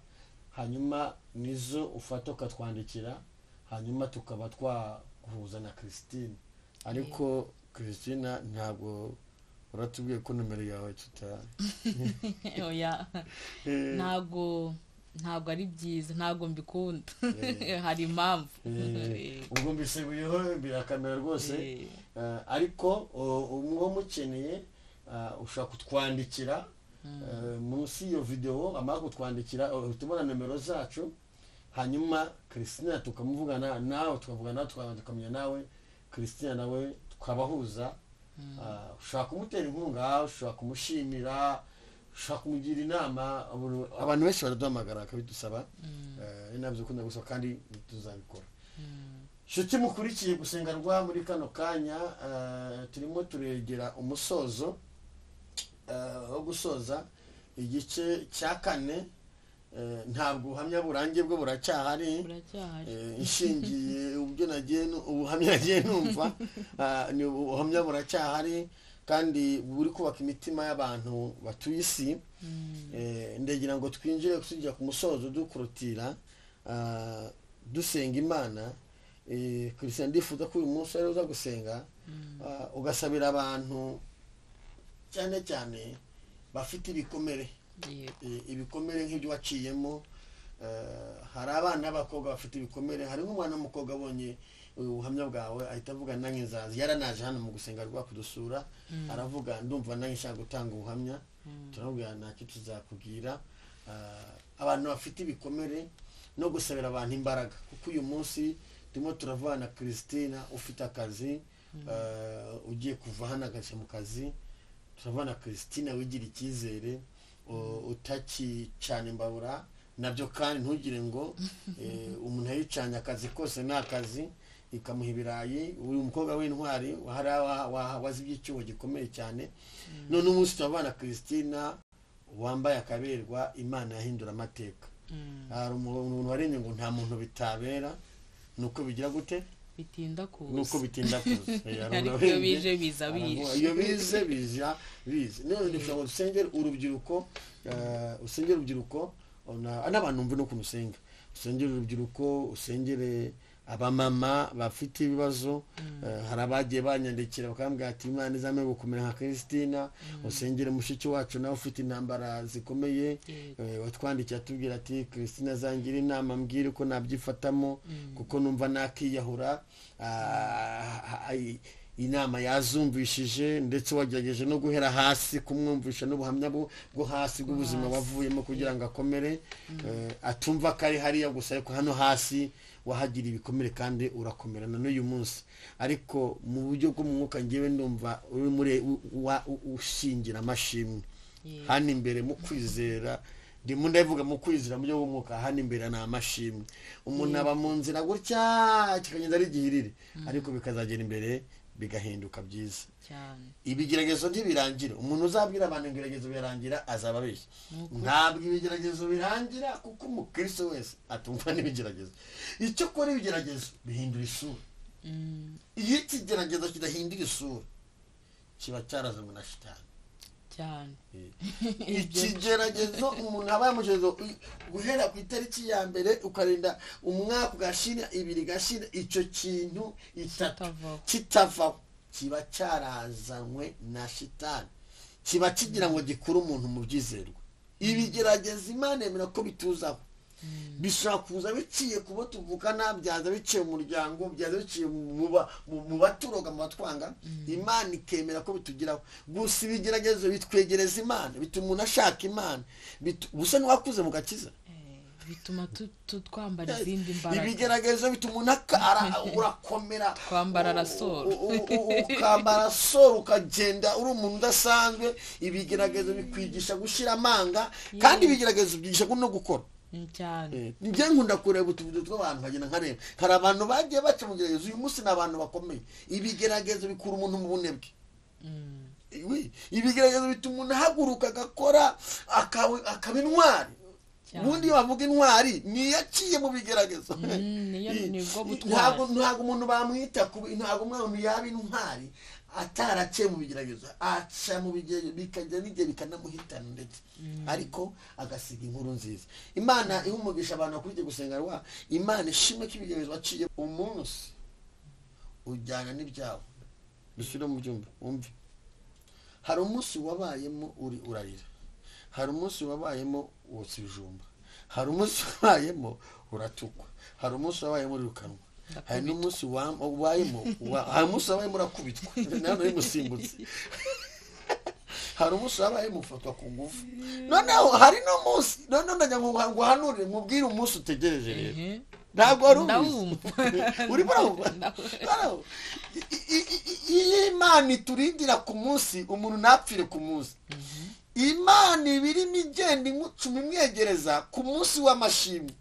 hanyuma nizo ufata ukatwandikira, hanyuma tukaba twaguhuza na Christine. Ariko Christine, ntabwo uratubwiye ko nomero yawe tuta Oya, ntabwo ari byiza, ntabwo mbikunda, hari impamvu. Ubwo mbiseguyeho imbere ya kamera rwose. Ariko uwo mukeneye ushobora kutwandikira munsi y'iyo videwo, amara kutwandikira uhita ubona nomero zacu, hanyuma Christina tukamuvugana nawe, tukavugana, tukamenya nawe Christina, nawe tukabahuza. Ushobora kumutera inkunga, ushobora kumushimira, ushobora kumugira inama. Abantu benshi baraduhamagara bakabidusaba, ni nabyo ukunda gusa, kandi tuzabikora. Nshuti mukurikiye gusenga rwa muri kano kanya, turimo turegera umusozo wo gusoza igice cya kane. Ntabwo ubuhamya burangiye, bwo buracyahari. Buracyahari. Inshingiye ubyo nagiye ubuhamya nagiye numva, ni ubuhamya buracyahari kandi buri kubaka imitima y'abantu batuye isi. Ndagira ngo twinjire tujya ku musozo, dukurutira, dusenga Imana. Christian, ndifuza ko uyu munsi ari uza gusenga, ugasabira abantu cyane cyane bafite ibikomere. Ibikomere nk'ibyo waciyemo. Hari abana b'abakobwa bafite ibikomere. Hari nk'umwana w'umukobwa abonye ubuhamya bwawe ahita avuga nanjye nzaza. Yaranaje hano mu gusenga rwa kudusura, aravuga ndumva nanjye nshaka gutanga ubuhamya. Turamubwira ntacyo tuzakubwira. Abantu bafite ibikomere no gusabira abantu imbaraga, kuko uyu munsi turimo turavana Christina ufite akazi, ugiye kuva hano agashya mu kazi. Turavana Christina wigira icyizere, utakicana imbabura nabyo, kandi ntugire ngo umuntu yayicanye akazi kose ni akazi ikamuha ibirayi. Uyu mukobwa w'intwari hari wazibye icyuho gikomeye cyane. None umunsi turabana Christina wambaye akaberwa, Imana yahindura amateka. Hari umuntu warenye ngo nta muntu bitabera, nuko bigira gute? Bitinda kuza. Nuko bitinda kuza. Ariko iyo bije biza bije. Iyo bize biza bize. None ndifuza ngo dusengere urubyiruko, usengere urubyiruko n'abantu mve no kunusenga, usengere urubyiruko, usengere abamama bafite ibibazo. Hari abagiye banyandikira bakambwira ati Imana izame gukomera nka Christina. Usengere mushiki wacu nawe ufite intambara zikomeye, watwandikiye atubwira ati Christina zangira inama, mbwire uko nabyifatamo kuko numva nakiyahura. Inama yazumvishije, ndetse wagerageje no guhera hasi kumwumvisha n'ubuhamya bwo hasi bw'ubuzima wavuyemo kugira ngo akomere, atumva ko ari hariya gusa, ariko hano hasi wahagira ibikomere kandi urakomerana n'uyu munsi. Ariko mu buryo bw'umwuka ngewe ndumva uri muri ushingira amashimwe hano imbere mu kwizera. Ndimo ndavuga mu kwizera mu buryo bw'umwuka, hano imbere ni amashimwe. Umuntu aba mu nzira gutya kikagenda ari igihirire, ariko bikazagera imbere bigahinduka byiza. Ibigeragezo ntibirangira. Umuntu uzabwira abantu ibigeragezo birangira azaba abeshya. Ntabwo ibigeragezo birangira, kuko umukristo wese atumva n'ibigeragezo. Icyo kora ibigeragezo bihindura isura. Iyo ikigeragezo kidahindura isura kiba cyarazanywe na shitani. Cyane. Ikigeragezo umuntu aba yamugejeje guhera ku itariki ya mbere ukarinda umwaka ugashira, ibiri gashira, icyo kintu itatu kitavaho kiba cyarazanywe na shitani, kiba kigira ngo gikure umuntu mu byizerwa. Ibigeragezo Imana yemera ko bituzaho, bishobora kuza biciye ku bo tuvukana, byaza biciye mu muryango, byaza biciye mu baturoga, mu batwanga. Imana ikemera ko bitugeraho. Gusa ibigeragezo bitwegereza Imana, bituma umuntu ashaka Imana, gusa n'uwakuze mu gakiza. Bituma twambara izindi mbaraga. Ibigeragezo bituma umuntu urakomera, Twambara rasoro. Ukambara rasoro, ukagenda uri umuntu udasanzwe. Ibigeragezo bikwigisha gushyira amanga, kandi ibigeragezo byigisha no gukora. Cyane. Njye nkunda kureba utuvido tw'abantu nkagenda nkareba. Hari abantu bagiye baca mu bigeragezo, uyu munsi ni abantu bakomeye. Ibigeragezo bikura umuntu mu bunebwe. Ibigeragezo bituma umuntu ahaguruka agakora, akaba intwari. Ubundi iyo bavuga intwari ni iyo aciye mu bigeragezo. Nibwo butwari. Ntabwo umuntu bamwita, ntabwo umuntu yaba intwari ataraciye mu bigeragezo. Aca mu bigeragezo bikajya n'igihe bikanamuhitana ndetse, ariko agasiga inkuru nziza. Imana iha umugisha abantu bakurikiye gusenga rwa Imana ishimwe ko ibigeragezo waciye umunsi ujyana n'ibyawe. Dusubire mu byumba wumve. Hari umunsi wabayemo uri urarira, hari umunsi wabayemo wotsa ibijumba, hari umunsi wabayemo uratukwa, hari umunsi wabayemo urirukanwa, hari n'umunsi wabayemo, hari umunsi wabayemo urakubitwa nawe uri musimbutse, hari umunsi wabayemo ufatwa ku ngufu. Noneho hari n'umunsi, noneho ndagira ngo nguhanurire, nkubwire umunsi utegereje rero. Ntabwo wari ubizi. Urimo urumva? Iyo Imana iturindira ku munsi, umuntu ntapfire ku munsi. Imana ibirimo igenda imucuma imwegereza ku munsi w'amashimwe.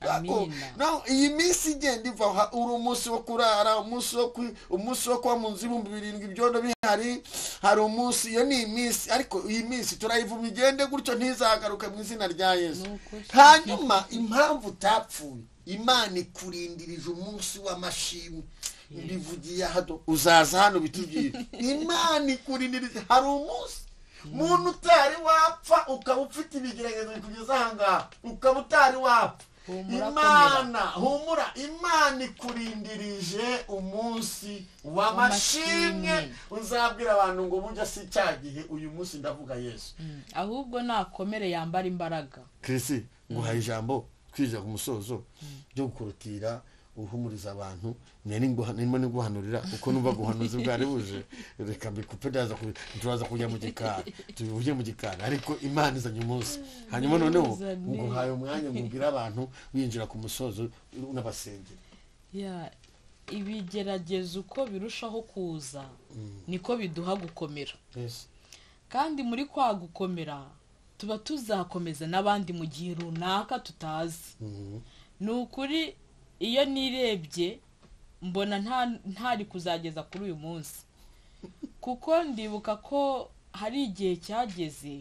Iyi minsi igenda iva, uri umunsi wo kurara, umunsi wo kuba mu nzu 7,000 ibyondo bihari, hari umunsi, iyo ni iminsi, ariko iyi minsi turayivuma igende gutyo ntizagaruke mu izina rya Yesu. Hanyuma impamvu utapfuye, Imana ikurindirije umunsi w'amashimwe. Mbivugiye hano, uzaza hano bitubwire. Imana ikurindirije, hari umunsi muntu utari wapfa ukaba ufite ibigeragezo bikugeza aha ngaha, ukaba utari wapfa, Imana humura, Imana ikurindirije umunsi w'amashimwe. Uzabwira abantu ngo burya si cya gihe, uyu munsi ndavuga Yesu. Ahubwo nakomere yambara imbaraga. Kirisi, nguhaye ijambo twija ku musozo ryo gukurutira uhumuriza abantu. Nari niguhanurira kuko numva guhanuza bwari buje, reka mbikupe, turaza kujya mu gikari, tubivuge mu gikari, ariko Imana izanye umunsi. Hanyuma noneho nguhaye umwanya ngubwira abantu winjira ku musozo unabasengera. Ibigeragezo uko birushaho kuza niko biduha gukomera. Kandi muri kwa gukomera tuba tuzakomeza n'abandi mu gihe runaka tutazi. Ni ukuri iyo nirebye mbona ntari kuzageza kuri uyu munsi, kuko ndibuka ko hari igihe cyageze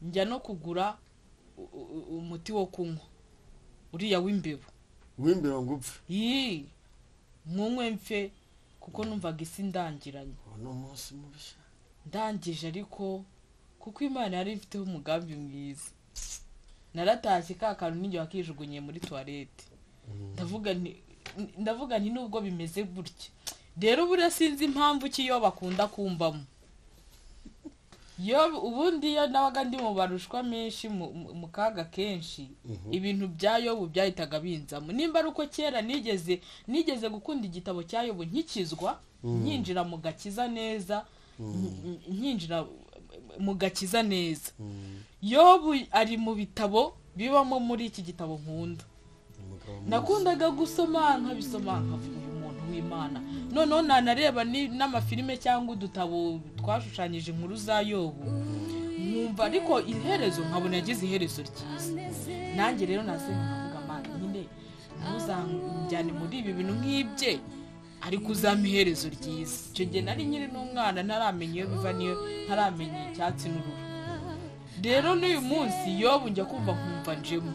njya no kugura umuti wo kunywa uriya w'imbeba, w'imbeba ngo upfe, nkunywe mfe, kuko numvaga isi ndangiranye. Ndangije ariko kuko Imana yari ifiteho umugambi mwiza. Naratashye ka kantu nijye wakijugunye muri toilette. Ndavuga nti nubwo bimeze gutya rero buriya sinzi impamvu ki yo bakunda kumbamo. Yo ubundi yo nabaga ndi mu barushwa menshi mu kaga kenshi, ibintu bya Yobu byahitaga binzamo. Nimba ari uko kera nigeze gukunda igitabo cya Yobu nkikizwa, nkinjira mu gakiza neza, nkinjira mu gakiza neza. Yobu ari mu bitabo bibamo muri iki gitabo nkunda. Nakundaga gusoma nkabisoma nkavuga uyu muntu w'Imana. Noneho nanareba n'amafilime cyangwa udutabo twashushanyije inkuru za Yobu, nkumva ariko iherezo nkabona yagize iherezo ryiza. Nanjye rero nasenga nkavuga Mana nyine ntuzanjyane muri ibi bintu nk'ibye, ariko uzampa iherezo ryiza. Icyo gihe nari nkiri n'umwana, ntaramenya iyo biva niyo, ntaramenya icyatsi n'uruhu. Rero n'uyu munsi Yobu njya kumva nkumva njemo.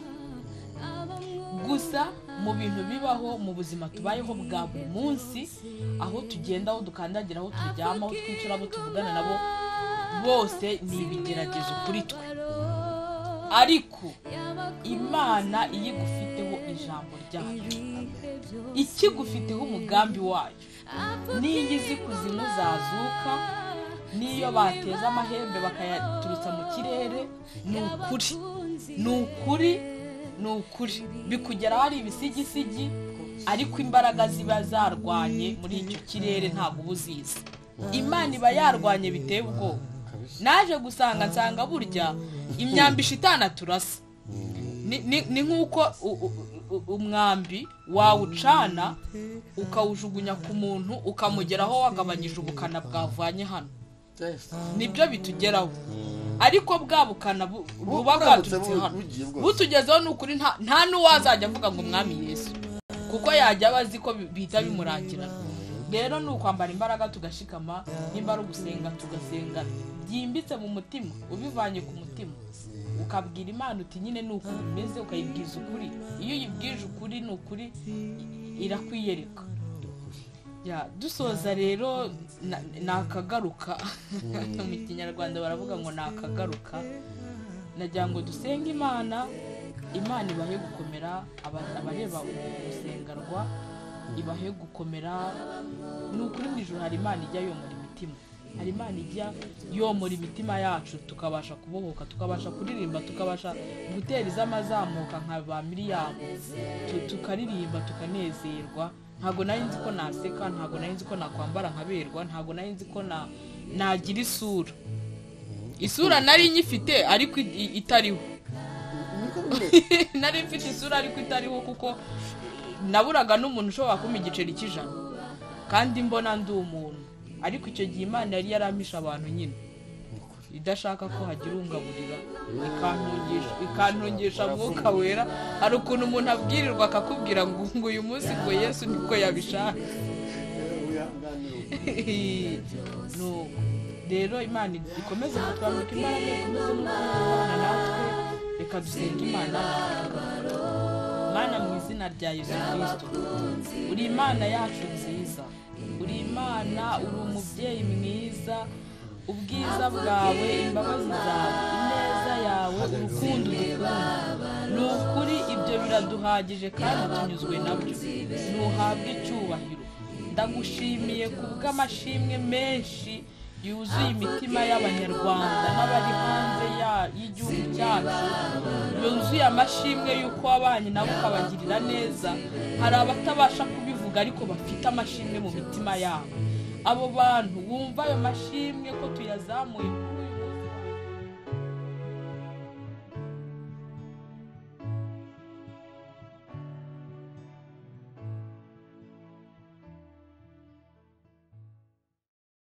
Gusa mu bintu bibaho mu buzima tubayeho bwa buri munsi, aho tugenda, aho dukandagira, aho turyama, aho twicara, abo tuvugana nabo bose ni ibigeragezo kuri twe. Ariko Imana iyo igufiteho ijambo ryayo, ikigufiteho umugambi wayo, niyo izi kuzimu zazuka, Niyo bateza amahembe bakayaturutsa mu kirere, ni ukuri, ni ukuri, ni ukuri, bikugeraho ari ibisigisigi, ariko imbaraga ziba zarwanye muri icyo kirere ntabwo uba uzizi. Imana iba yarwanye biteye ubwoba. Naje gusanga nsanga burya imyambi shitana turasa ni nk'uko umwambi wawucana ukawujugunya ku muntu ukamugeraho wagabanyije ubukana bwavanye hano, nibyo bitugeraho. Ariko bwa bukana buba bwaturutse hano butugezeho, ni ukuri nta n'uwazajya avuga ngo Mwami Yesu, kuko yajya aba azi ko bihita bimurangirana. Rero ni ukwambara imbaraga tugashikama, nimba ari ugusenga tugasenga byimbitse mu mutima, ubivanye ku mutima, ukabwira Imana uti nyine ni uko bimeze, ukayibwiza ukuri. Iyo uyibwije ukuri ni ukuri irakwiyereka. Ya dusoza rero nakagaruka mu Kinyarwanda baravuga ngo nakagaruka. Nagira ngo dusenge Imana, Imana ibahe gukomera, abareba gusengarwa ibahe gukomera. Ni ukuri mu ijuru hari Imana ijya yomora imitima, hari Imana ijya yomora imitima yacu, tukabasha kubohoka, tukabasha kuririmba, tukabasha gutera izamazamuka nka ba Miriyamu, tukaririmba tukanezerwa. Ntabwo nari nzi ko naseka, ntabwo nari nzi ko nakwambara nkaberwa, ntabwo nari nzi ko nagira isura. Isura nari nyifite ariko itariho. Nari mfite isura ariko itariho, kuko naburaga n'umuntu ushobora kumpa igiceri cy'ijana kandi mbona ndi umuntu. Ariko icyo gihe Imana yari yarampishe abantu nyine, idashaka ko hagira ungaburira, ikantungisha Mwuka Wera. Hari ukuntu umuntu abwirirwa akakubwira ngo uyu munsi ngo Yesu niko yabishaka. Rero Imana ikomeze kutwambika imbaraga, ikomeze no kubana natwe. Reka dusenge Imana. Mana mu izina rya Yesu Kristo, uri Imana yacu nziza, uri Imana, uri umubyeyi mwiza. Ubwiza bwawe, imbabazi zawe, ineza yawe, urukundo dukunda, ni ukuri ibyo biraduhagije kandi tunyuzwe nabyo. Ntuhabwe icyubahiro. Ndagushimiye kubw'amashimwe menshi yuzuye imitima y'Abanyarwanda n'abari hanze y'igihugu cyacu, yuzuye amashimwe y'uko wabanye nabo ukabagirira neza. Hari abatabasha kubivuga ariko bafite amashimwe mu mitima yabo. Abo bantu bumva ayo mashimwe ko tuyazamuye kuri uyu munsi.